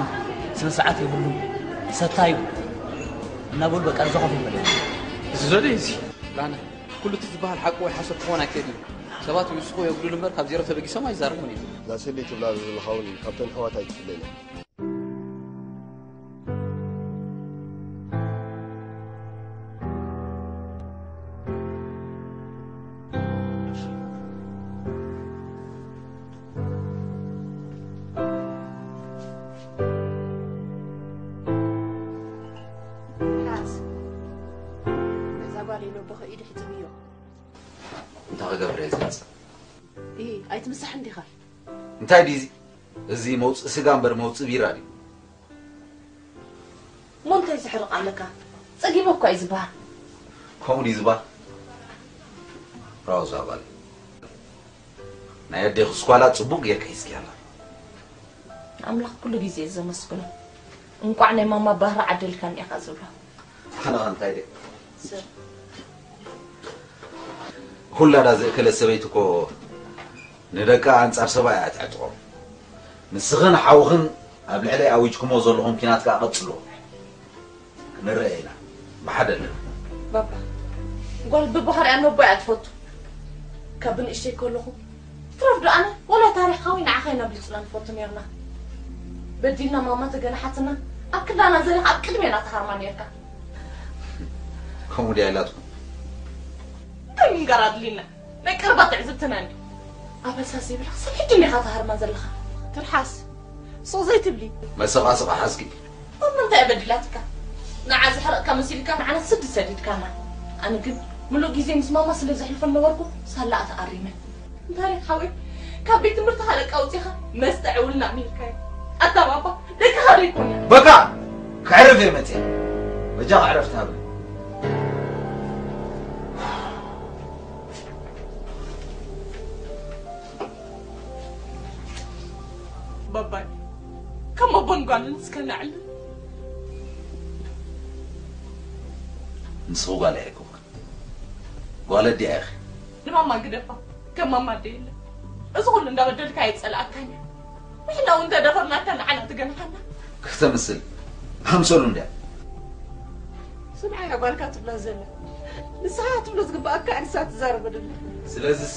ስነ ስርዓት የብሉን፣ ሰታዩ እናበሉ በቃ ንዘኾፍ ይበለ። እዚ ዘለ እዚ ዳነ፣ ኩሉ እቲ ዝበሃል ሓቂ ወይ ሓሶት ክኾን ኣይክእል እዩ። ሰባት ይውስኹ የጉድሉ እምበር ካብ ዜሮ ተበጊሶም ኣይዛረቡን እዮም። እዛ ሰሌ ትብላ ዘለኻ እውን ካብተን ኣሕዋት ኣይትፍለን እያ። ሓዝ። ነዛ ጓል ኢሉ ብኽኢዱ ሕጽብዮ። እንታይ ክገብር እየ ዝመጽእ? ኢ፣ ኣይትምሳሕ እንዲኻ። እንታይ ድዩ እዚ? እዚ መውጽእ ስጋ እምበር መውጽእ ቢራ ድዩ? እሞ እንታይ ዝሕርቕ ኣለካ? ጸጊበ እኳ እዩ ዝበሃል። ከምኡ ድዩ ዝበሃል? ራውዝ ኣባል። ናይ ኣዴኺ ስኳላ ጽቡቕ ጌርካ ሒዝኪ ኣላ። ኣምላኽ ኩሉ ግዜ እዩ ዘመስግኖ። እንቋዕ ናይ ማማ ባህሪ ዓደልካኒ ኢኻ ዝብሎ። ኣነ እንታይ ድየ? ሰብ። ኩላ ዳ ዝእከለት ሰበይቲ እኮ ንደቃ ኣንጻር ሰብኣ እያ ተዕጥቖም። ንስኽን ሓውኽን ኣብ ልዕለይ ኣዊጅኩሞ ዘለኹም ኲናት ከኣ ቀጽልዎ። ክንረአ ኢና። ብሓደ ኣለና። ባባ፣ ጓል ብባህሪኣ ነቦ እያ ትፈቱ። ካብ ብንእሽተይ ከለኹ ትረፍ ዶ ኣነ ወላ ሓወይ ንዓኻ ኢና ብሊጽና ንፈቱ ነርና። በዲልና ማማ ተገናሓትና፣ ኣብ ክላና ዘለኻ ኣብ ቅድሜና ተሃርማ ነርካ። ከምኡ ድያ ኢላትኩም? እንታይ ምንጋር ኣድሊና? ናይ ቀረባ ትዕዝብትና እንዲ። ኣበሳ ዘይብልካ ሰብ ሕጂ እንዲኻ ተሃርማ ዘለኻ። ትርሓስ። ሱቕ ዘይትብሊ። መሰቓስቓ ሓዝኪ። እሞ እንታይ በዲላትካ? ንዓ ዝሕረቕካ መሲልካ ንዓና ስዲ ሰዲድካና። ኣነ ግን ምሉእ ግዜ ምስ ማማ ስለ ዘሕልፎ ነበርኩ ሳላ ተኣሪመ። እንታይ ሓወይ ካብ ቤት ትምህርቲ ሃለቃ ኣውፂኻ መስተ ዕውልና ሚልካዮ። ኣታ ባባ ደቅኻ ዶ ይኮና? በቃ ከዕርፍ እየ መፅያ። በጃ ከዕረፍ ትሃብኒ። ባባይ ከም ኣቦን ጓልን እስከ ነዕልል። ንስኺ ጓል ኣይኮንክን፣ ጓል ኣዲኣ ኢኺ። ንማማ ግደፋ፣ ከም ማማ ኣደ የለን። እዚ ኩሉ እንዳበደልካ ኣይጸልኣካን እየ። ንሕና እውን ተደፈርናካ ንዓና ትገንሓና። ከተምስል ኣምሰሉ እንድያ። ስምዓያ ጓልካ ትብላ ዘላ ንስኻ ትብሎ ዝግባኣካ ኣንሳ ትዛረበ ደላ። ስለዝስ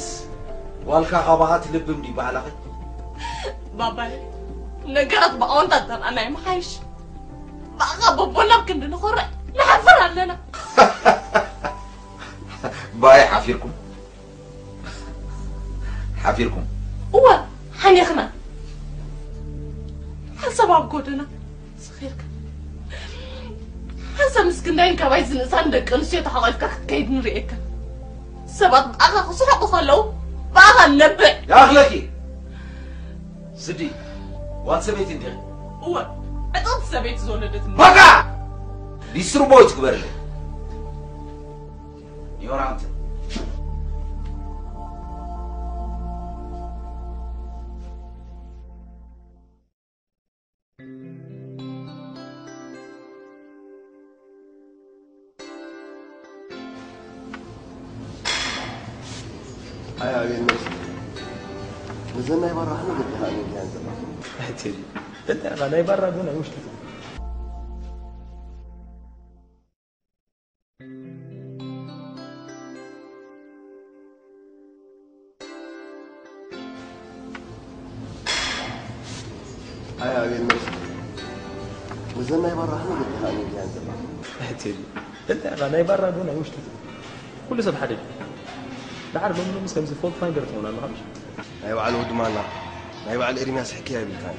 ጓልካ ካባኻ ትልብም ድዩ ባህላኺ? ባባይ ነገራት ብኣወንታ ተርኣና ይመሓይሽ። ብኣኻ በቦና ኣብ ክንዲ ንኾርዕ ንሓፍር ኣለና። ባይ ሓፊርኩም ሓፊርኩም። እወ ሓኒኽና ሓንሳብ ኣብ ጎደና ስኺርካ ሓንሳብ ምስ ክንዳይን ካባይ ዝንእሳን ደቂ ኣንስትዮ ተሓቋፊካ ክትከይድ ንርእየካ። ሰባት ብኣኻ ክስሕቑ ከለዉ ብኣኻ ነብዕ። ይኣኽለኪ ስዲ ጓል ሰበይቲ እንዲኺ። እወ ዕጥቕቲ ሰበይቲ ዝወለደት። በቃ ዲስትርቦይት ግበርለይ። ዮራንተ ኣይ ኣቤል መልሲ ነዘን ናይ ባራ ሕነ ገዲኻ ኣነ ዲያን ዘለኹ። ኣይ ቴዲ እንታይ ኢኻ ናይ ባራ ዶ ናይ ውሽጢ ኣይ ኣቤል መልሲ ነዘን ናይ ባራ ሕነ ገዲኻ ኣነ ዲያን ዘለኹ። ኣይ ቴዲ እንታይ ኢኻ ናይ ባራ ዶ ናይ ውሽጢ ኩሉ ሰብ ሓደ ድዩ? ደሓር ሎሚ ሎምስ ከምዚ ፎልት ፋይንደር ትኸውን ኣለኻ ምሽ? ናይ በዓል ወዲ ማና ናይ በዓል ኤርምያስ ሕክያ ይብልካን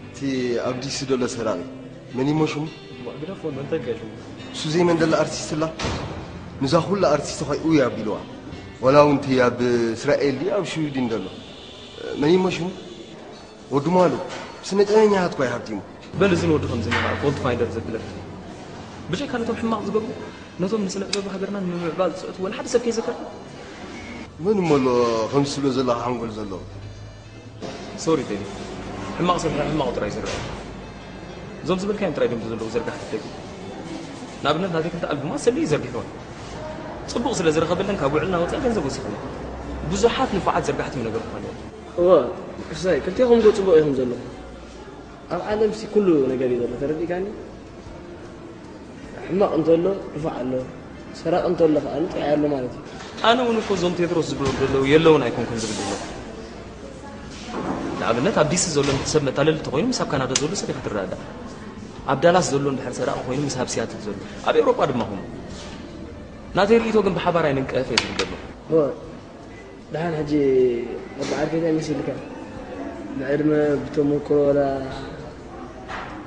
እቲ ኣብ ዲሲ ደሎ ሰራቒ መን ይሞ ሽሙ? እዋ ግደፎ እንዶ እንታይ ድያ ሽሙ? እሱ ዘይመን ደላ ኣርቲስት እላ ንዛ ኩላ ኣርቲስት ኾይ እውይ ኣቢልዋ ዋላ እውን እቲ ኣብ እስራኤል ድዩ ኣብ ሽዊድን ደሎ መን ይሞ ሽሙ? ወዲ ማሉ ስነ ጥበበኛታት እኳ ይሃብቲሙ። በል እዚ ንወዲ ከምዚ ንበዓል ፎልት ፋይንደር ዘብለካ። ብጀካ ነቶም ሕማቕ ዝገብሩ ነቶም ንስነ ጥበብ ሃገርና ንምምዕባል ዝፅዕቱ ወላ ሓደ ሰብ ከይዘከርካ። መን እሞ ኣሎ ከምዚ ትብሎ ዘለኻ ሓንጎል ዘለዎ። ሶሪ ቴዲ ሕማቕ ሰሪሑ ሕማቑ ጥራይ ዝረአ። እዞም ዝበልካዮም ጥራይ ድዮም ዘለዉ ዘርጋሕቲ ደቂ። ንኣብነት ናተይ ክልተ ኣልቡማት ሰልዩ እዩ ዘርጊሕወን። ፅቡቕ ስለ ዝረኸበለን ካብ ውዕልና ወፃኢ ገንዘብ ወሲኹ። ብዙሓት ንፉዓት ዘርጋሕቲ ምነገርኩኻ ነይረ። እወ ሕሳይ ክልቴኹም ጎ ጽቡቕ ኢኹም ዘለኹም ኣብ ዓለም ሲ ኩሉ ነገር እዩ ዘሎ ተረዲእካኒ ሕማቕ እንተሎ ክፋእ ኣሎ ሰራቂ እንተሎ ከዓ ንጥዑይ ኣሎ ማለት እዩ ኣነ እውን እኮ እዞም ቴድሮስ ዝብሎም ዘለዉ የለውን ኣይኮንኩን ዝብል ዘለኹ ንኣብነት ኣብ ዲሲ ዘሎ እንድሕር ሰብ መታለሊ እንተኾይኑ ምስ ኣብ ካናዳ ዘሎ ሰብ ኢኻ ትረዳዳእ ኣብ ዳላስ ዘሎ እንድሕር ሰራቂ ኮይኑ ምስ ኣብ ሲያትል ዘሎ ኣብ ኤውሮጳ ድማ ከምኡ ናተይ ርእይቶ ግን ብሓባር ኣይንንቀፍ እየ ዝብል ዘለኹ እወ ደሓን ሕጂ ኣቦ ዓርከይ እንታይ መሲልካ ብዕድመ ብተመክሮ ወላ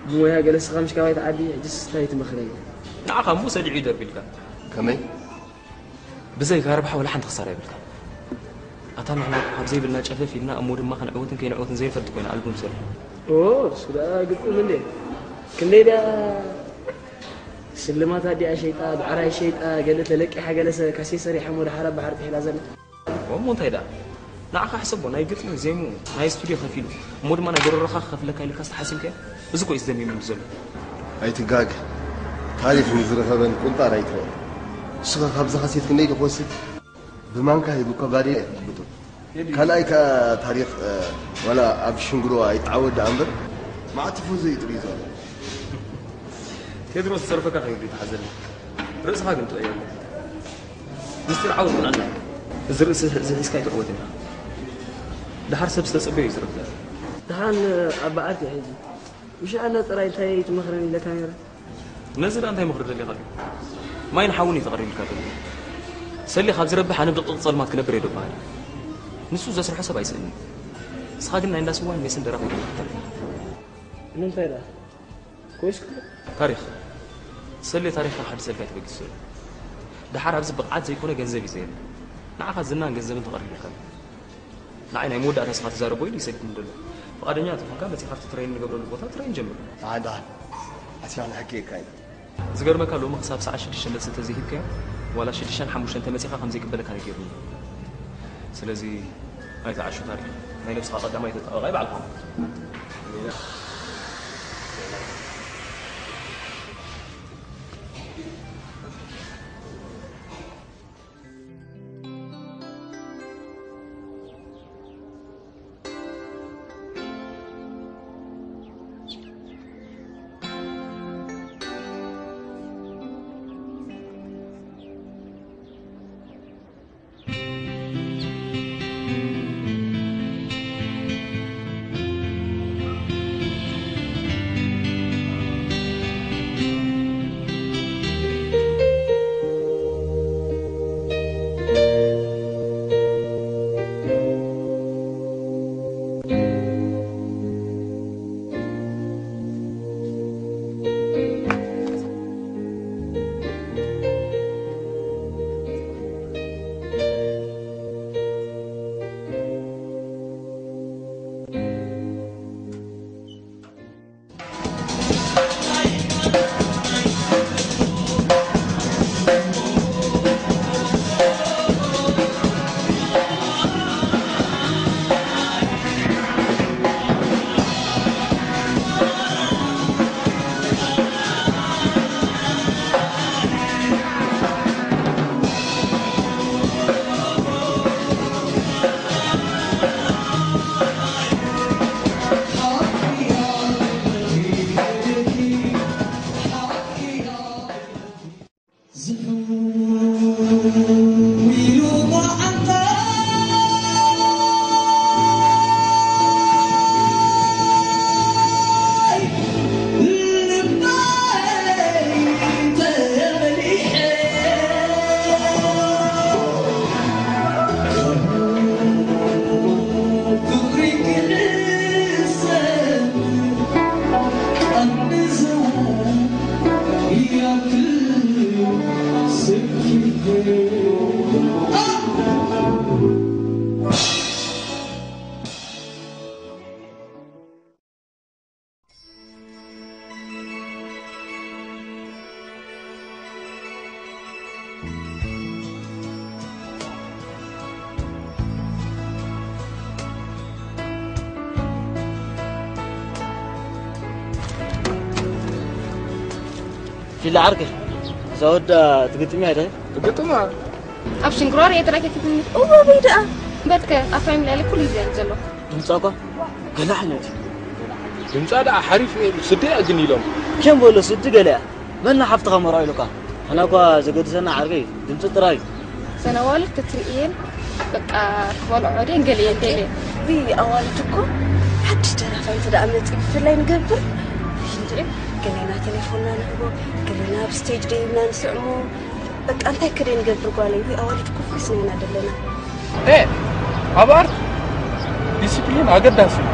ብሞያ ገለ ስኻ ምሽ ካባይ ትዓቢ ሕጅስ እንታይ ትመኽረኒ ንዓኻ እሞ ሰዲዑ ይደርብልካ ከመይ ብዘይ ጋርብሓ ወላ ሓንቲ ክሳራ የብልካ ኣታ ንሕና ካብ ዘይብልና ጨፈፍ ኢልና እሞ ድማ ክንዕወትን ከይንዕወትን ዘይንፈልጥ ኮይና ኣልቡም ሰሪሑ ኦ እሱ ደኣ ግጥም እንዴ ክንደይ ደኣ ስልማት ኣዲኣ ሸይጣ ብዕራይ ሸይጣ ገለ ተለቂሓ ገለሰ ካሴት ሰሪሓ እሞ ደሓር ኣብ ባሕሪ ጥሒላ ዘላ እሞ እንታይ ደኣ ንዓኻ ሕሰቦ ናይ ግጥሚ ዜምኡ ናይ ስቱድዮ ከፊሉ እሞ ድማ ናይ ጎረሮኻ ክኸፍለካ ኢልካ ዝተሓሲምከ እዚ ኮ እዩ ዝደሚሙኒ ዘሎ ኣይትጋገ ታሪኽ ንዝረኸበን ቁንጣር ኣይትረአ ንስኻ ካብዚ ካሴት ክንደይ ዶ ክወስድ ብማንካ ሂቡ እኮ ባዴላ እየ ክጥብጦ ካልኣይ ከኣ ታሪኽ ዋላ ኣብ ሽንግሮ ኣይተዓወት ደኣ እምበር መዓት ቲፎዞ እዩ ጥሪዩ ዘሎ ቴድሮስ ዝጸርፈካ ከይወዲ ተሓዘኒ ርእስኻ ግን ጥዕዮ ኣሎ ምስጢር ዓወት እውን ኣሎ እዚ ርእሲ እዚ ሒዝካ ኣይትዕወትን ኢኻ ድሓር ሰብ ዝተጸበዮ እዩ ዝረብሕ። ደሓን ኣባ ዓርኪ ሕጂ። ምሽ ኣነ ጥራይ እንታይ ትመኽረኒ ኢለካ ነይረ? ነዚ ደኣ እንታይ ምኽሪ ደሊኻ? ማይን ሓውን እዩ ተቐሪብልካ ዘሎ። ሰሌ ካብ ዝረብሕ ኣነ ብድቕቕ ጸልማት ክነብር እየ ዶ በሃሊ። ንሱ ዘስርሖ ሰብ ኣይስእንን። ንስኻ ግን ናይ እንዳ ስዋን ሜስን ደራኺ ኢኻ ትኽተል። ንምንታይ ደኣ? ኮይስኩ? ታሪኽ። ሰሌ ታሪኽካ ክሕድሰልካ እዩ ተበጊሱ ዘሎ። ደሓር ኣብዚ ብቕዓት ዘይኮነ ገንዘብ እዩ ዘየለ። ንዓኻ ዝናን ገንዘብን ተቐሪብልካ ኣሎ። ንዓይ ናይ መወዳእታ ስኻ ትዛረቦ ኢሉ ይሰድድኒ ዘሎ። ፍቓደኛ እንተኾንካ መጺኻ ኣብቲ ትሬን ንገብረሉ ቦታ ትሬን ጀምር። ደሓን ደሓን። ኣስማዕ ንሕክየካ ኢና። ዝገርመካ ሎሚ ክሳብ ሰዓት ሽዱሽተ መጽእ ተዘይሂብካዮ ዋላ ሽዱሽተን ሓሙሽተን ተመጺኻ ከም ዘይቅበለካ ነጊሩኒ። ስለዚ ኣይትዓሹ ታሪኽ። ናይ ነብስኻ ቀዳማይ ተጣበቓይ ባዕልኻ። ፊላ ዓርከይ፣ እዛ ወዳ ትግጥምያ ዶ? ትግጥማ። ኣብ ሽንግሯር እየ ጥራይ ከይትግምት። እወ፣ በይ ደኣ። በትከ፣ ኣፋይ ምልኣለ ኩሉ ይዘን ዘሎ። ድምጻ እኳ ገለ ዓይነት እዩ። ድምጻ ደኣ ሓሪፍ እዩ፣ ስዲ እያ ግን ኢሎም። ከም በሎ ስዲ ገለ እያ። መና ሓፍትኻ መርዖ ኢሉካ። ኣና እኳ ዘገድሰና ዓርከይ፣ ድምጺ ጥራይ እዩ። እዘን ኣዋልድ ክትርእየን፣ በቃ፣ ክበልዖ ድየን ገለ እየን ደልየን። ውይ፣ ኣዋልድ እኮ ሓድሽ ደራፋይ እንተ ደኣ መጺኡ ብፍላይ ንገብር። እንድዒ፣ ገለና ቴሌፎንና ንህቦ፣ ገለና ኣብ ስቴጅ ደይብና ንስዕሞ። በቃ፣ እንታይ ከ ደይ ንገብር ጓለይ? ውይ፣ ኣዋልድ እኮ ፍሉይ ስነ ኢና ደለና። ኤ፣ ኣብ ኣርት ዲሲፕሊን ኣገዳሲ እዩ።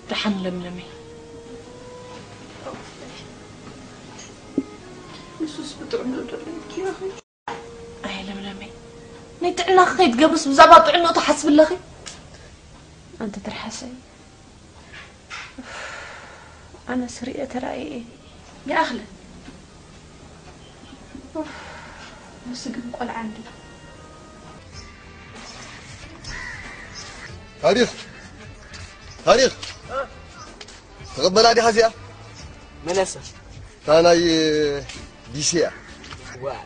ደሓን ለምለመይ። ንሱስ ብጥዕና ደሎ ይኪረኸ። ኣይ ለምለመይ፣ ናይ ጥዕናኺ ከይትገብርስ ብዛዕባ ጥዕንኡ ትሓስቢ ኣለኺ? ኣንቲ ትርሓሰይ። ኣነስ ርእየ ተራእየ እየ። ይኣኽለ። ኡፍ፣ ንሱ ግን ቆልዓ እንዲ። ታሪኽ፣ ታሪኽ፣ ተቐበላ ዲኻ እዚኣ? መን እያ እሳ? እታ ናይ ዲሲ እያ። ዋይ፣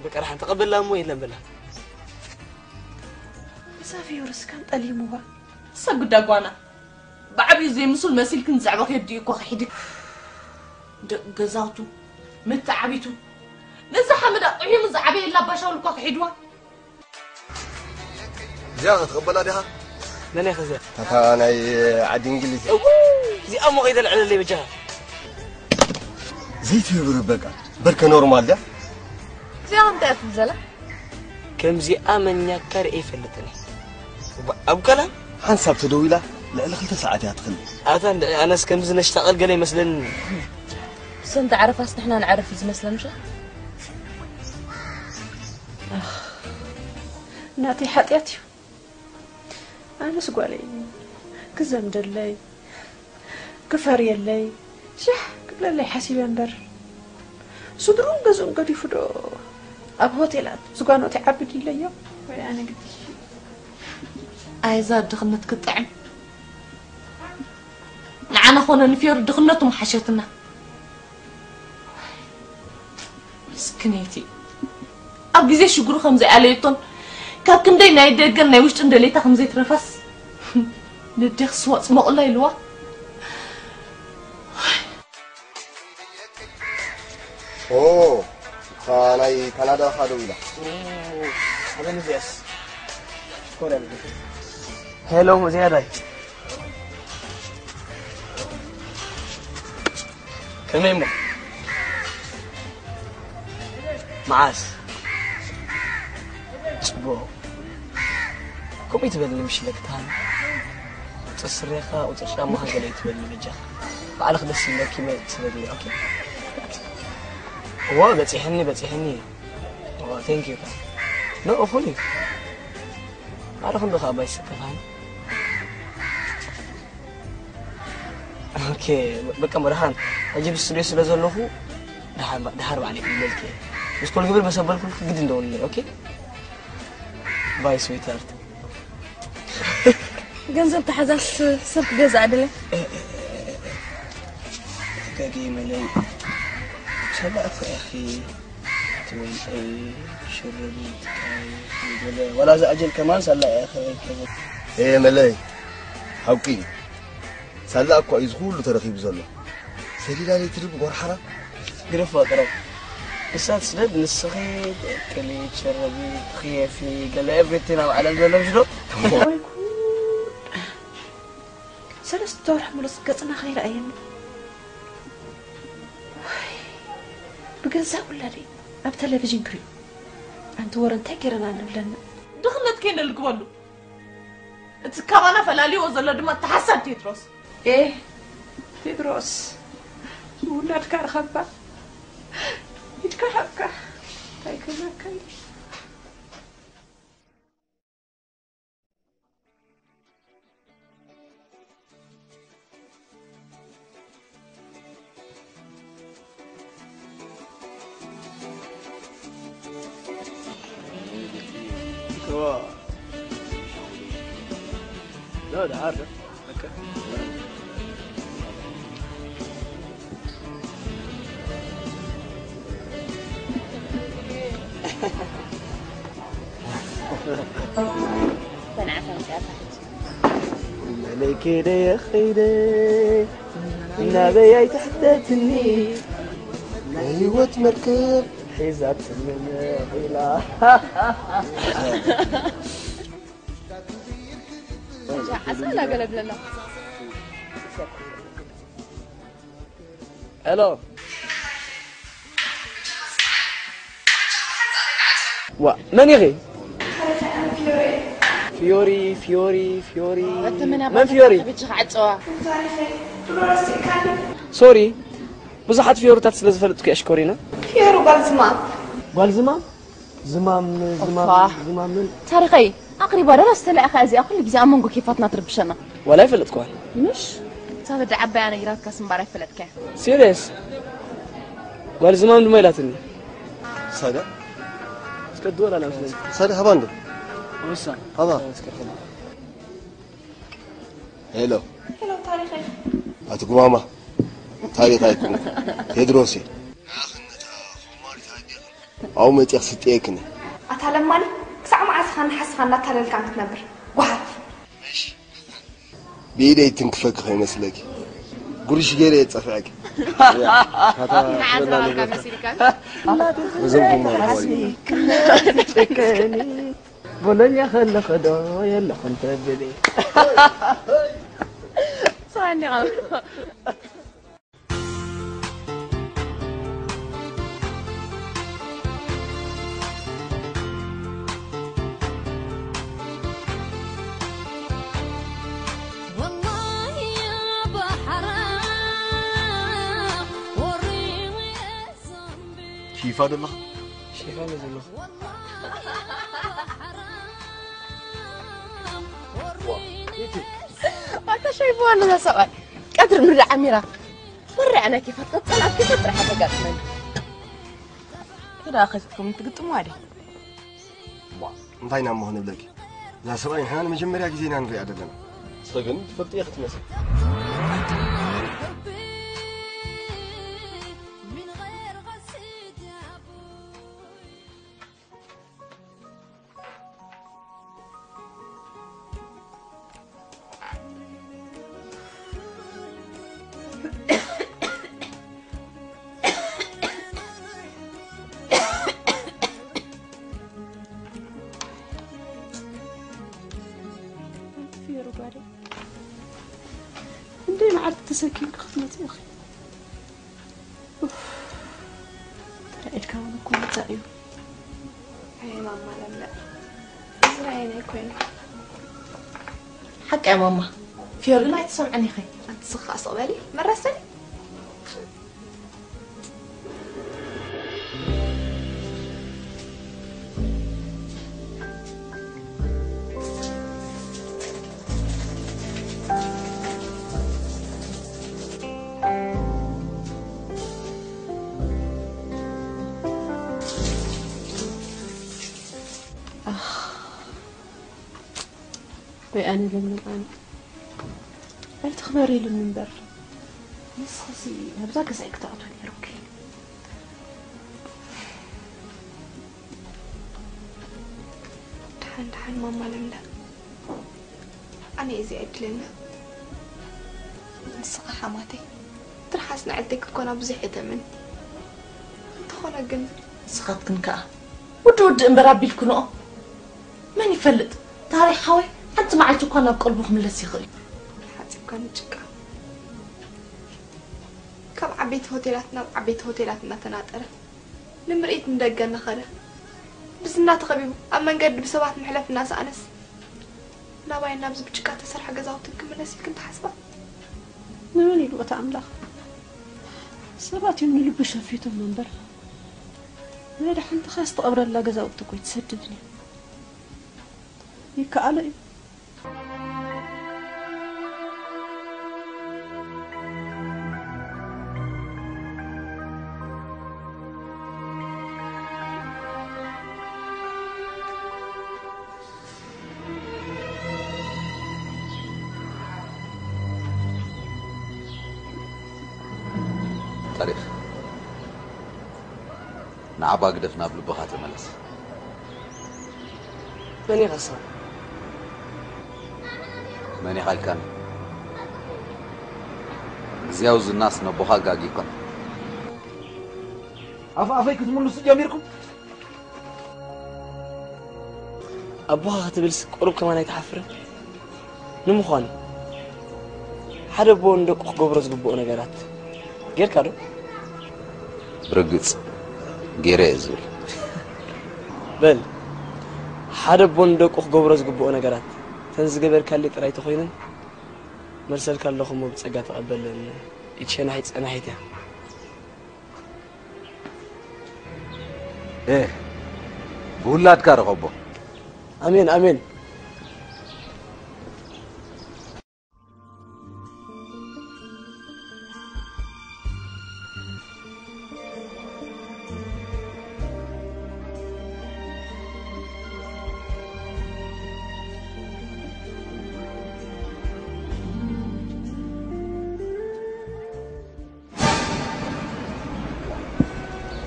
በቃ ደሓን ተቐበላ እሞ የለን በላ። እዛ ፊዮርስ ከም ጠሊምዋ። እሳ ጉዳ ጓና። ብዓብዩ ዘይምሱል መሲልክን ዘዕበኽዮ ድዩ እኮ ክሒድክ። ደቂ ገዛውቱ፣ መተዓቢቱ። ነዛ ሓመድ ኣጥሒሙ ዝዓበየላ ኣባሻውል እኳ ክሒድዋ። እዚኣ ክትቕበላ ዲኻ? መን እያ ከዚኣ? እታ ናይ ዓዲ እንግሊዝ። እው፣ እዚኣ እሞ ከይተልዕለለይ በጃኻ። ዘይትህብር በቃ። በርከ ኖርማል ድያ? እዚኣ እንታይ እያ ትብል ዘላ? ከምዚኣ መኛካ ርእየ ይፈልጥን እየ። እባ ኣብ ከላ ሓንሳብ ተደዊላ ልዕሊ ክልተ ሰዓት እያ ትኽእል። ኣታ እንድዒ ኣነስ ከምዚ ነሽታቐል ገለ ይመስለኒ። ሰንተ ዓረፋስ ንሕና ንዓርፍ እዩ ዝመስለምሻ? ኣኽ፣ ናተይ ሓጢኣት እዩ። ኣነስ ጓለይ ክዘምደለይ፣ ክፈርየለይ፣ ሻሕ ክብለለይ ሓሲበ እምበር፣ ስድሩን ገዝኡን ገዲፉ ዶ ኣብ ሆቴላት ዝጓኖት ይዓብድ ኢለዮ? ወይ ኣነ ግዲ። ኣይዛ ድኽነት ክትጥዕም። ንዓና ኾነ ንፊዮሪ ድኽነቱ ምሓሸትና። ነይቲ ኣብ ግዜ ሽግሩ ከም ዘይኣለየቶን ካብ ክንደይ ናይ ደገን ናይ ውሽጥን ደሌታ ከም ዘይትረፋስ ነዴኽ ስዋ ጽሞቕላ ኢልዋ። ኦ፣ እታ ናይ ካናዳ ኻዶ ኢላ። ኣበን እዚኣስ ኮረም። ሄሎ፣ ዝያዳይ። ከመይ እሞ? መዓስ? ጽቡቕ። ከምኡ ትበልኒ ምሽ ለክታን። ቁጽር ስሬኻ፣ ቁጽር ጫማኻ ገለ ትበልኒ በጃኻ። ባዕልኽ ደስ ይብለኪ መ-፣ ትበልኒ፣ ኦኬ? እዎ፣ በጺሐኒ፣ በጺሐኒ። እዎ፣ ቴንክ ዩ። ኖ፣ እኹል እዩ። ኣረ ክንዶ ከኣ ባይ ስከፋኒ። ኦኬ፣ በቃ መድሃን። ሕጂ ብስቱድዮ ስለ ዘለኹ፣ ደሓር፣ ደሓር ባዕለይ ክብለልኪ እየ። ምስ ኮል ግብር መሰበልኩልኪ ግድ እንደውልለይ፣ ኦኬ? ባይ ስዊትሃርት። ገንዘብ ተሓዛስ ሰብ ክገዝእ ድለ። ተጋጊ መለይ። ሰላእ እኮ ኢኺ ትበልዒ፣ ሽርቢ ትካይ፣ ገለ ዋላ ዝኣጀል ከማን ሰላእ ኢኺ ኣይከበድ። ኤ መለይ፣ ሓቂ እዩ። ሳላ እኮ እዩ ዝኹሉ ተረኺቡ ዘሎ። ሰሊላ ለይትድርብ ጓርሓራ። ግደፎ ቅረብ። እሳ ትስደድ ንስኺ ትእክሊ፣ ትሸረቢ፣ ትኽየፊ፣ ገለ ኤቭሪቲን ኣብ ዓለም ዘሎ ምሽ ዶ? ሰለስተ ወርሒ ሙሉእ ገጽና ከይረኣየኒ። ዋይ፣ ብገዛእ ውላደይ ኣብ ቴሌቪዥን ክሪኡ። ኣንቲ ወረ እንታይ ገይረና ንብለኒ። ድኽነት ከይነልግበሉ። እቲ ካባና ፈላልይዎ ዘሎ ድማ እቲ ሓሳድ ቴድሮስ። ኤህ ቴድሮስ፣ ውላድካ ርኸባ። ኢድካ ሃብካ። እንታይ ክብለካ ኢለ። መለይ ከይደ የኸይደ ናበይ ኣይትሕተትኒ ናይ ህይወት መርከብ ሒዛትኒ ኢላ። ዓሳ እንዳገለብለላ። ሄሎ ዋ መን ኢኺ? ፊዮሪ ፊዮሪ ፊዮሪ መን ፊዮሪ? ሶሪ ብዙሓት ፊዮሪታት ስለ ዝፈልጥኩ ኣሽኮሪና። ፊዮሪ ጓል ዝማም። ጓል ዝማም? ዝማም ዝማም ዝማም ምን? ታሪኸይ ኣቕሪባ ዶ ራስ ተላኢኻ እዚኣ ኩሉ ግዜ ኣብ መንጎ ኬፋትና ትርብሸና? ዋላ ኣይፈለጥኩዋን። ምሽ? እታ በዲ ዓባያ ነጊራትካ ስምባር ኣይፈለጥካያ። ሲሪየስ? ጓል ዝማም ድማ ኢላትኒ። ሳዳ? እስከ ድወል ኣላ መስለኝ። ሳዳ ሃባ እንዶ? ወሳ። ሃባ። እስከ ሄሎ። ሄሎ ታሪኸይ። ኣቲ ጉማማ። ታሪኽ ኣይኮንኩ። ቴድሮስ እየ። ኣብኡ መፂኣ ክስጥየክኒ። ኣታ ለማኒ፣ ክሳዕ መዓስ ኢኻ ንሓስኻ እናታለልካ ክትነብር? ጓሓፍ። ብኢደይ ትንክፈኪ ከይመስለኪ። ጉርሽ ገይረ እየ ዝፀፍዐኪ። ንዓዘራርካ መሲልካ። እዞም ጉማማ። ጨከኒ። ቦሎኛ ከለኸ ዶ የለኹን ተብሊ። ሳኒ ሺፋ ደለኻ? ሺፋ ዘለኹ። ኣታ ሸይፍዋ ነዛ ሰብኣይ ቀትሪ ምርዳእ ዓሚራ። መርዳእ ናይ ኬፋት ቀጸል ኣብ ኬፋት ጥራሕ ተጋጥመኒ። ክዳ ከትኩም ትግጥሙ ኣደ። እንታይ ኢና እሞ ክንብለኪ? እዛ ሰብኣይ ንሕና ንመጀመርያ ግዜ ኢና ንሪኣ ዘለና። ንስኺ ግን ትፈልጥዮ ክትመስል። ፊሩ ጓደይ፣ እንደ መዓልቲ ተሰኪምኪ ክትመፂ ኢኺ። ኡፍ፣ ተራኢድካ እውን እኮ መፃእ እዩ። ኣይ ማማ ለምለም፣ እዚ ራእይና ኣይኮይኑ። ሓቂ እያ ማማ። ፊዮሪ ግን ኣይትሰምዕን ኢኺ። ኣንቲ ስኻ ስቕ በሊ፣ መረሰኒ። ኣኽ፣ ወይ ኣነ ለምለም ኣነ። ኣይትኽበሪ ኢሉኒ እምበር። ንስኺሲ ናብዛ ገዛይ ክትኣትዊ ነይሩኪ። ደሓን ደሓን ማማ ለምለም። ኣነ እዚ ዕድልና። ንስኻ ሓማተይ። ትርሓስ ንዕልተይ ክትኮና ብዙሕ እየ ተመኒ። እንተኾነ ግን ንስኻትክን ከኣ ውዲ ውዲ እምበር ኣቢልክንኦ። መን ይፈልጥ? ታሪኽ ሓወይ ሓንቲ መዓልቲ እኳ ናብ ቀልቡ ክምለስ ይኽእል እዩ። ሓጺብካ ንጭቃ። ካብ ዓበይቲ ሆቴላት ናብ ዓበይቲ ሆቴላት እናተናጠረ፣ ንምርኢት ንደገ እናኸደ፣ ብዝና ተኸቢቡ፣ ኣብ መንገዲ ብሰባት መሕለፍ እናሰኣነስ፣ ናባይ ናብዚ ብጭቃ ተሰርሐ ገዛውትን ክምለስ ኢልክን ትሓስባ? ንመን ኢሉ እቲ ኣምላኽ? ሰባት እዮም ንልቢ ሸፊቶም እምበር፣ ንመድሓንትኻስ ትቐብረላ ገዛውቲ እኮ ኣይትሰድድን እያ። ይከኣሎ እዩ። ታሪኽ፣ ንዓባ ግደፍ፣ ናብ ልብኻ ተመለስ። መን ኢኻ ንስኻ? መን ኢኻ ኢልካኒ? ግዝያዊ ዝናስ ነቦኻ ኣጋጊእካን። ኣፍ ኣፈይ ክትምልሱ ጀሚርኩም? ኣቦኻ ክትብልስ ቁሩብ ከማን ኣይትሓፍርን? ንምዃኑ፣ ሓደ ኣቦ ንደቁ ክገብሮ ዝግብኦ ነገራት ጌርካ ዶ? ብርግጽ፣ ገይረ እየ ዝብል። በል፣ ሓደ ኣቦ ንደቁ ክገብሮ ዝግብኦ ነገራት፣ እተን ዝገበርካለይ ጥራይ ተኾይነን፣ መልሰልካ ኣለኹ እሞ ብጸጋ ተቐበለን። ኢድ ሸናሒት ጸናሒት እያ። ኤህ፣ ብውላድካ ርኸቦ። ኣሜን፣ ኣሜን።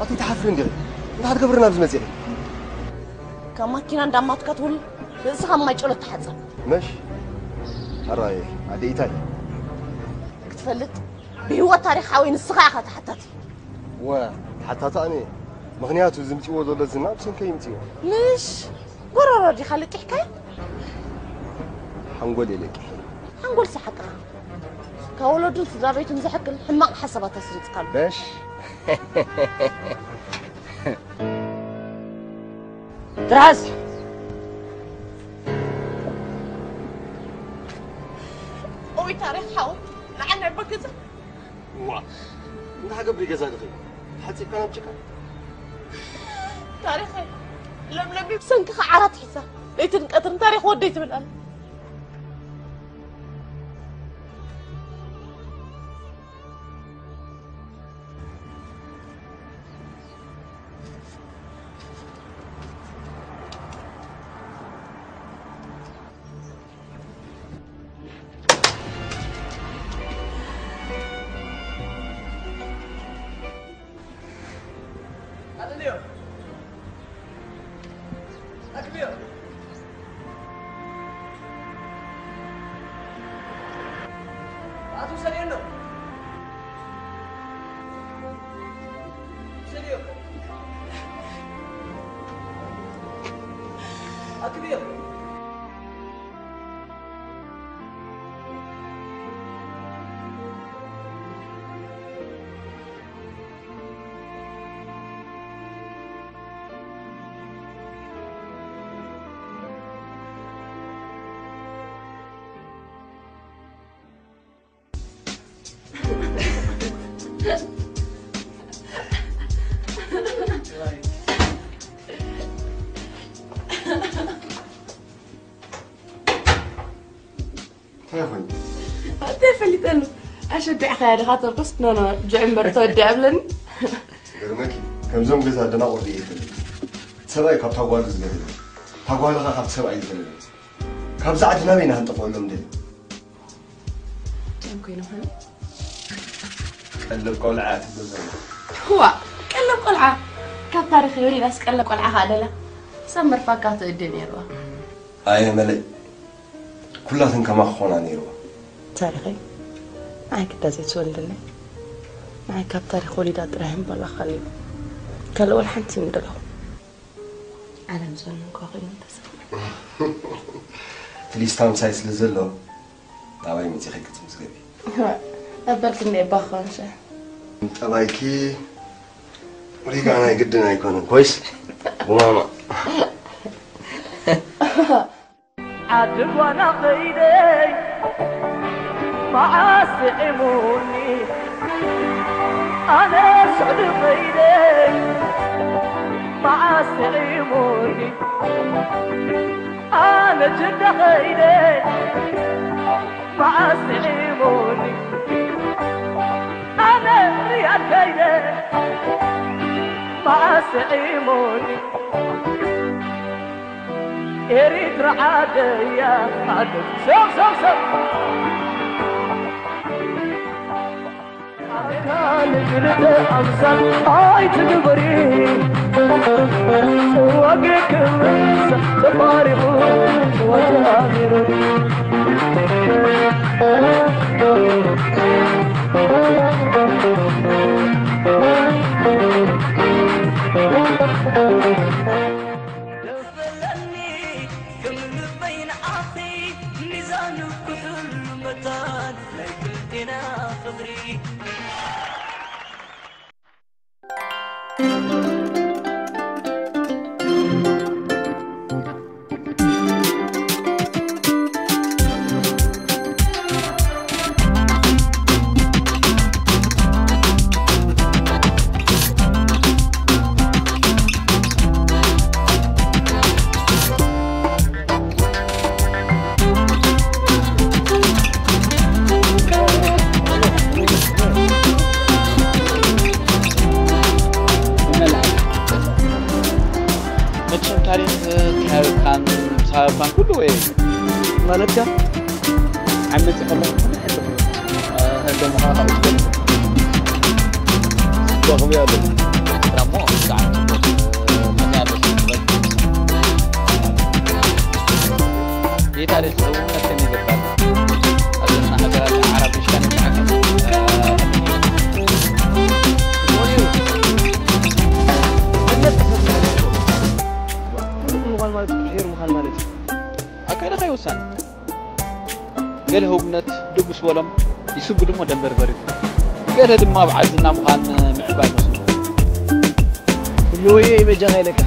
ኣቲ ትሓፍሪ እንዲኺ? እንታይ ክትገብሪ ናብዚ መጺኺ? ካብ ማኪና እንዳማትካ ትውል፣ ርእስኻ ማይ ጨሎት ተሓጸብ። መሽ? ሕራይ፣ ኣደ ኢታይ? ክትፈልጥ፣ ብህይወት ታሪኽ ሓወይ ንስኻ ኢኻ ተሓታቲ። ወ፣ ተሓታቲ ኣነ። ምኽንያቱ ዝምጽዎ ዘሎ ዝና ብሰንከይ ይምጽዎ። ምሽ? ጎረሮ ዲኻ ለቂሕካዮ? ሓንጎል እየ ለቂሐ። ሓንጎል ሰሓቅኻ። ካብ ወለዱን ስድራ ቤቱን ዝሕቅል ሕማቕ ሓሳባት ኣስሪጽካሉ። በሽ። ትርሓስ! ኦይ ታሪኽ ሓወይ፣ ንዓና ይበግጽ። ዋ፣ እንታይ ገብሪ ገዛ ድኺ? ሓጺብካ ናብ ጭቃ? ታሪኸይ፣ ለምለሚ ብሰንክኻ ዓራት ሒዛ፣ ለይትን ቀትርን ታሪኽ ወደይ ትብል ኣላ። ክቢር። እንታይ ኮይኑ? እንታይ ፈሊጠሉ? ኣሸዲዕኻያ ዲኻ ተርኩስ? ኖ፣ ኖ፣ ጅዕምበር ተወዲኣ ብለኒ። ገርመኪ፣ ከምዞም ገዛ ደናቑር ድየ ይፈልጥ። ሰብኣይ ካብታ ጓሉ ዝገደለ፣ እታ ጓልኻ ካብቲ ሰብኣይ ዝገደለት። ካብዛ ዓዲ ናበይ ኢና ክንጠፍኣሎም ደሊ? እንታይ ኮይኖም ኾነ? ቀለብ ቆልዓ እያ ትብል ዘላ። ዋእ፣ ቀለብ ቆልዓ። ካብ ታሪኽ የውሪዳስ ቀለብ ቆልዓ ኸኣ ደላ። ሰብ መርፋካ ትእዲ ነይርዋ። ኣየ መለይ፣ ኩላትን ከማኺ ክኾና ነይርዋ። ታሪኸይ፣ ንዓይ ግዳ ዘይትወልደለይ። ንዓይ ካብ ታሪኽ ወሊዳ ጥራይ እምበላ ካሊእ፣ ካልእ ወላ ሓንቲ ይምደለኹ። ዓለም ዝወነንኳ ኮይኑ ተሰምዐ። ትሊስታ ምሳይ ስለ ዘሎ፣ ናባይ መጺኺ ክትምዝገቢ። እባ፣ ኣበልክኒ እባ ክኾንሸ። ጠባይኪ ሪጋ ናይ ግድን ኣይኮነን። ኮይስ፣ ጉማማ። ዓዲ ጓና ኸይደ መዓስ ስዒሙኒ፣ ኣነ ስዕዲ ኸይደ መዓስ ስዒሙኒ፣ ኣነ ጅዳ ኸይደ መዓስ ስዒሙኒ፣ ኣነ ሪያድ ኸይደ መዓስ ስዒሙኒ። ኤሪትራ ዓደያ ዓደይ ሰብ ሰብ ሰብ። ኣካል ክልተ ኣምሳል ኣይትግበሪ። ጽዋ ግክምስ ተፋሪቑ ጽዋ ጀሚሩ። ደፈለኒ ከም ልበይ ንዓኺ ሚዛኑ ክሕሉ መታን ናይ ክልቴና ፍቕሪ። መቸም ታሪኽ ተሃብካን ተሃብካን ኩሉ ወይ ማለትካ ዓመት ከሎ ሕቶ ምኻኻ ደኽም ያለ ስራሞ ብጣዕሚ ጽቡቕ መን ያለ ይህ ታሪኽ እውን መተን ይገባል። ኣብዘና ሃገራት ዓረብ ሽካን ይተዓቀም ምዃን ማለት እዩ። ኣካይዳኻ ይወሳን። ገለ ህውነት ድጉስ በሎም ይስጉ ድሞ ደንበርበር እዩ። ገለ ድማ በዓል ዝና ምዃን ምዕባይ መስሉ። ንወዮ ይበጃኻ ኢለካ።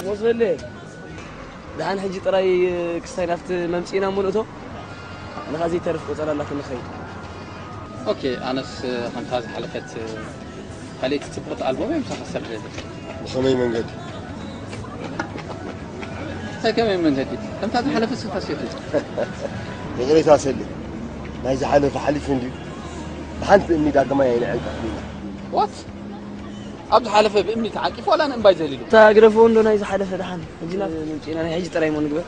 ወስበለ። ደሓን ሕጂ ጥራይ ክስታይ ናብቲ መምጽኢና እሞ ንእቶ። ንኻ ዘይተርፍ ቆጸራ ኣላትኒ ኸይድ። ኦኬ፣ ኣነስ ከምታ ዝሓለፈት ካልእቲ ጽብቕቲ ኣልቦም እዮም ምሳኻ ክሰርሕ ደሊ። ብኸመይ መንገዲ? እንታይ ከመይ መንገዲ? ከምታ ዝሓለፈ ስኻ ሴቱ። ይቕሬታ ሰሊ። ናይ ዝሓለፈ ሓሊፉ እንድዩ። ብሓንቲ እምኒ ዳግማይ ኣይንዕንቀፍን ኢና። ዋት? ኣብ ዝሓለፈ ብእምኒ ተዓቂፉ ዋላ ንእምባይ ዘሊሉ? እታ ግደፍዎ እንዶ ናይ ዝሓለፈ ደሓን። ሕጂ ናብ ምምጺእና ናይ ሕጂ ጥራይ እሞ ንግበር።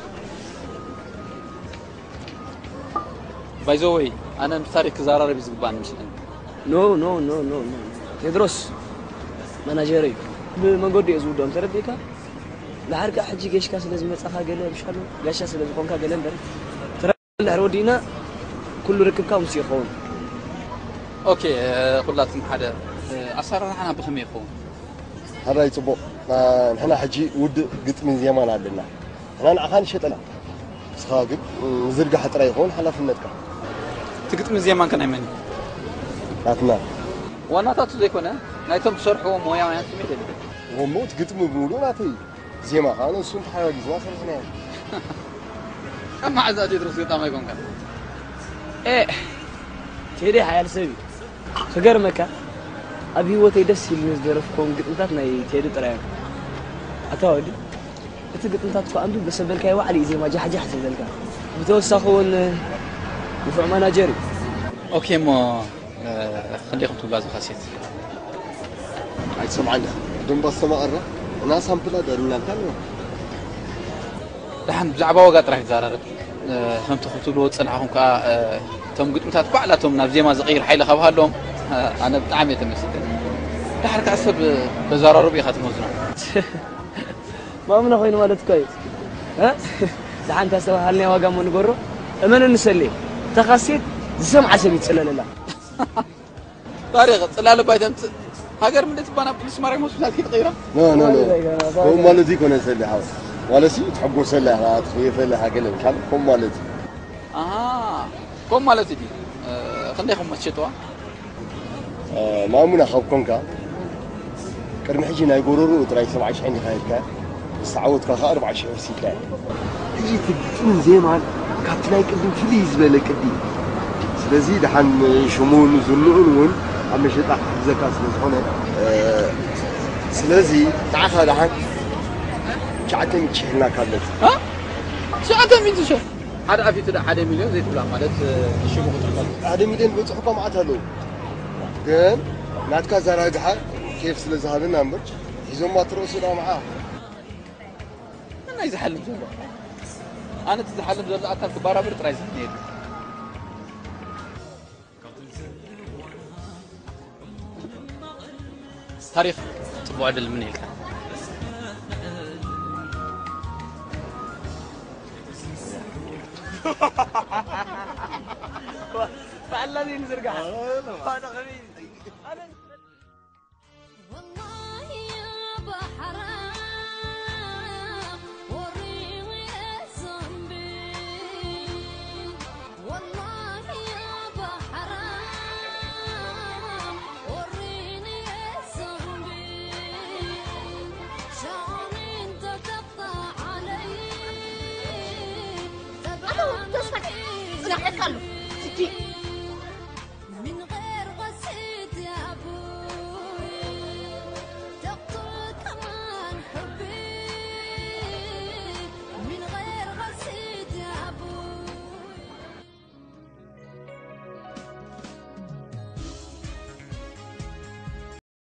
ባይ ዘ ወይ፣ ኣነ ምስ ታሪክ ክዘራረብ እዩ ዝግባእኒ መስለኒ። ኖ፣ ኖ፣ ኖ፣ ኖ፣ ኖ። ቴድሮስ፣ ማናጀር እዩ። ብመንገዱ እየ ዝውድኦም፣ ተረዲእካ? ደሓር ከኣ ሕጂ ጌሽካ ስለ ዝመጻኻ ገለ ብሻሉ፣ ጋሻ ስለ ዝኾንካ ገለ እምበር። እንድሕር ወዲእና ኩሉ ርክብካ ምስ ይኸውን። ኦኬ፣ ኩላትኩም ሓደ። ኣሰራርሓና ብኸመይ ይኸውን? ሕራይ ጽቡቕ። ንሕና ሕጂ ውድእ ግጥምን ዜማን ኣለና። ንሕና ንዓኻ ንሸጠና፣ ንስኻ ግን ምዝርጋሕ ጥራይ ይኸውን ሓላፍነትካ። እቲ ግጥምን ዜማን ከ ናይ መን እዩ? ናትና። ዋናታቱ ዘይኮነ ናይቶም ዝሰርሕዎ ሞያውያን ስሜት የለን። እሞ እቲ ግጥሚ ብምሉእ ናተይ እዩ። ዜማ ከዓ ንእሱን ተሓጋጊዝና ሰሪሕናዮ። ካብ መዓዝ ቴድሮስ ገጣማይ ኮንካ? ኤ ቴዲ ሓያል ሰብ እዩ። ክገርመካ ኣብ ህይወተይ ደስ ኢሉኒ ዝደረፍኮም ግጥምታት ናይ ቴዲ ጥራይ እዮም። ኣታ ወዲ እቲ ግጥምታት እኮ ኣንብብ በሰበልካዮ ባዕሉ እዩ ዜማ ጃሕጃሕ ዘበልካ። ብተወሳኺ እውን ንፉዕ ማናጀር እዩ። ኦኬ እሞ ክንደይ ከም ትብላ ዝካሴት? ኣይትሰምዓን ዲኻ? ደንባ ዝተማቐራ እና ሳምፕላ ደርብናልካ ኣለዋ። ደሓን ብዛዕባ ዋጋ ጥራሕ ይዘራረብ። ከምቲ ክትብልዎ ዝጸናሕኹም ከኣ እቶም ግጥምታት ባዕላቶም ናብ ዜማ ዝቕይር ሓይሊ ካብ ሃለዎም ኣነ ብጣዕሚ እየ ተመሲጠ። ደሓር ከኣ ሰብ ተዘራረቡ ኢኻ ትመዝኖ። ማምና ኮይኑ ማለት እኮ እዩ። እ? ደሓን ተስተባሃልናዮ ዋጋ እሞ ንገሮ። እመነኒ ሰሌ፣ እታ ካሴት ዝሰምዓ ሰብ ይጽለለላ። ታሪኽ ጽላለ ባይ ተምጽእ ሃገር ምንድን ትባና ፖሊስ ማርያም ሆስፒታል ክትቕይራ? ኖ ኖ ኖ። ከምኡ ማለት እዩ ኮነ ሰለ ሓው። ማለት እዩ ትሕጎሰላ ኢኻ ትኽየፈላ ሃገር ካብ ከምኡ ማለት እዩ። ኣሃ ከም ማለት እዩ። ክንደይ ከም ትሸጥዋ? ማእሙና ካብ ኮንካ ቅድሚ ሕጂ ናይ ጎረርኡ ጥራይ ሰብዓ ሽሕ እንዲኻ ሂብካ ዝተዓወትካ ከዓ ኣርብዓ ሽሕ ወሲድካ። ሕጂ እቲ ግጥምን ዜማን ካብቲ ናይ ቅድም ፍልይ ዝበለ ቅዲ እዩ። ስለዚ ደሓን ሽሙን ዝንኡን እውን ኣብ መሸጣ ክሕግዘካ ስለ ዝኾነ ስለዚ ንዓኻ ደሓን ትሽዓተ ሚእቲ ሽሕ ኢልናካ ኣለና። ትሽዓተ ሚእቲ ሽሕ ሓደ ኣፊቱ ዶ ሓደ ሚልዮን ዘይትብላ ማለት ሽሙ ክትሕፈል ሓደ ሚልዮን በፅሑ እኳ መዓት ኣለዉ ግን ናትካ ዘራግሓ ኬፍ ስለ ዝሃበና እምበር ሒዞማ ትረእሱ ዳ መዓ ናይ ዝሓልም ዘሎ ኣነ እቲ ዝሓልም ዘሎ ኣካል ክባራብር ጥራይ ዝፍትነየሉ ታሪኽ ጽቡቕ ዕድል ምን ኢልካ فعلني نزرقها هذا خبيث ጽናሕ የካሉ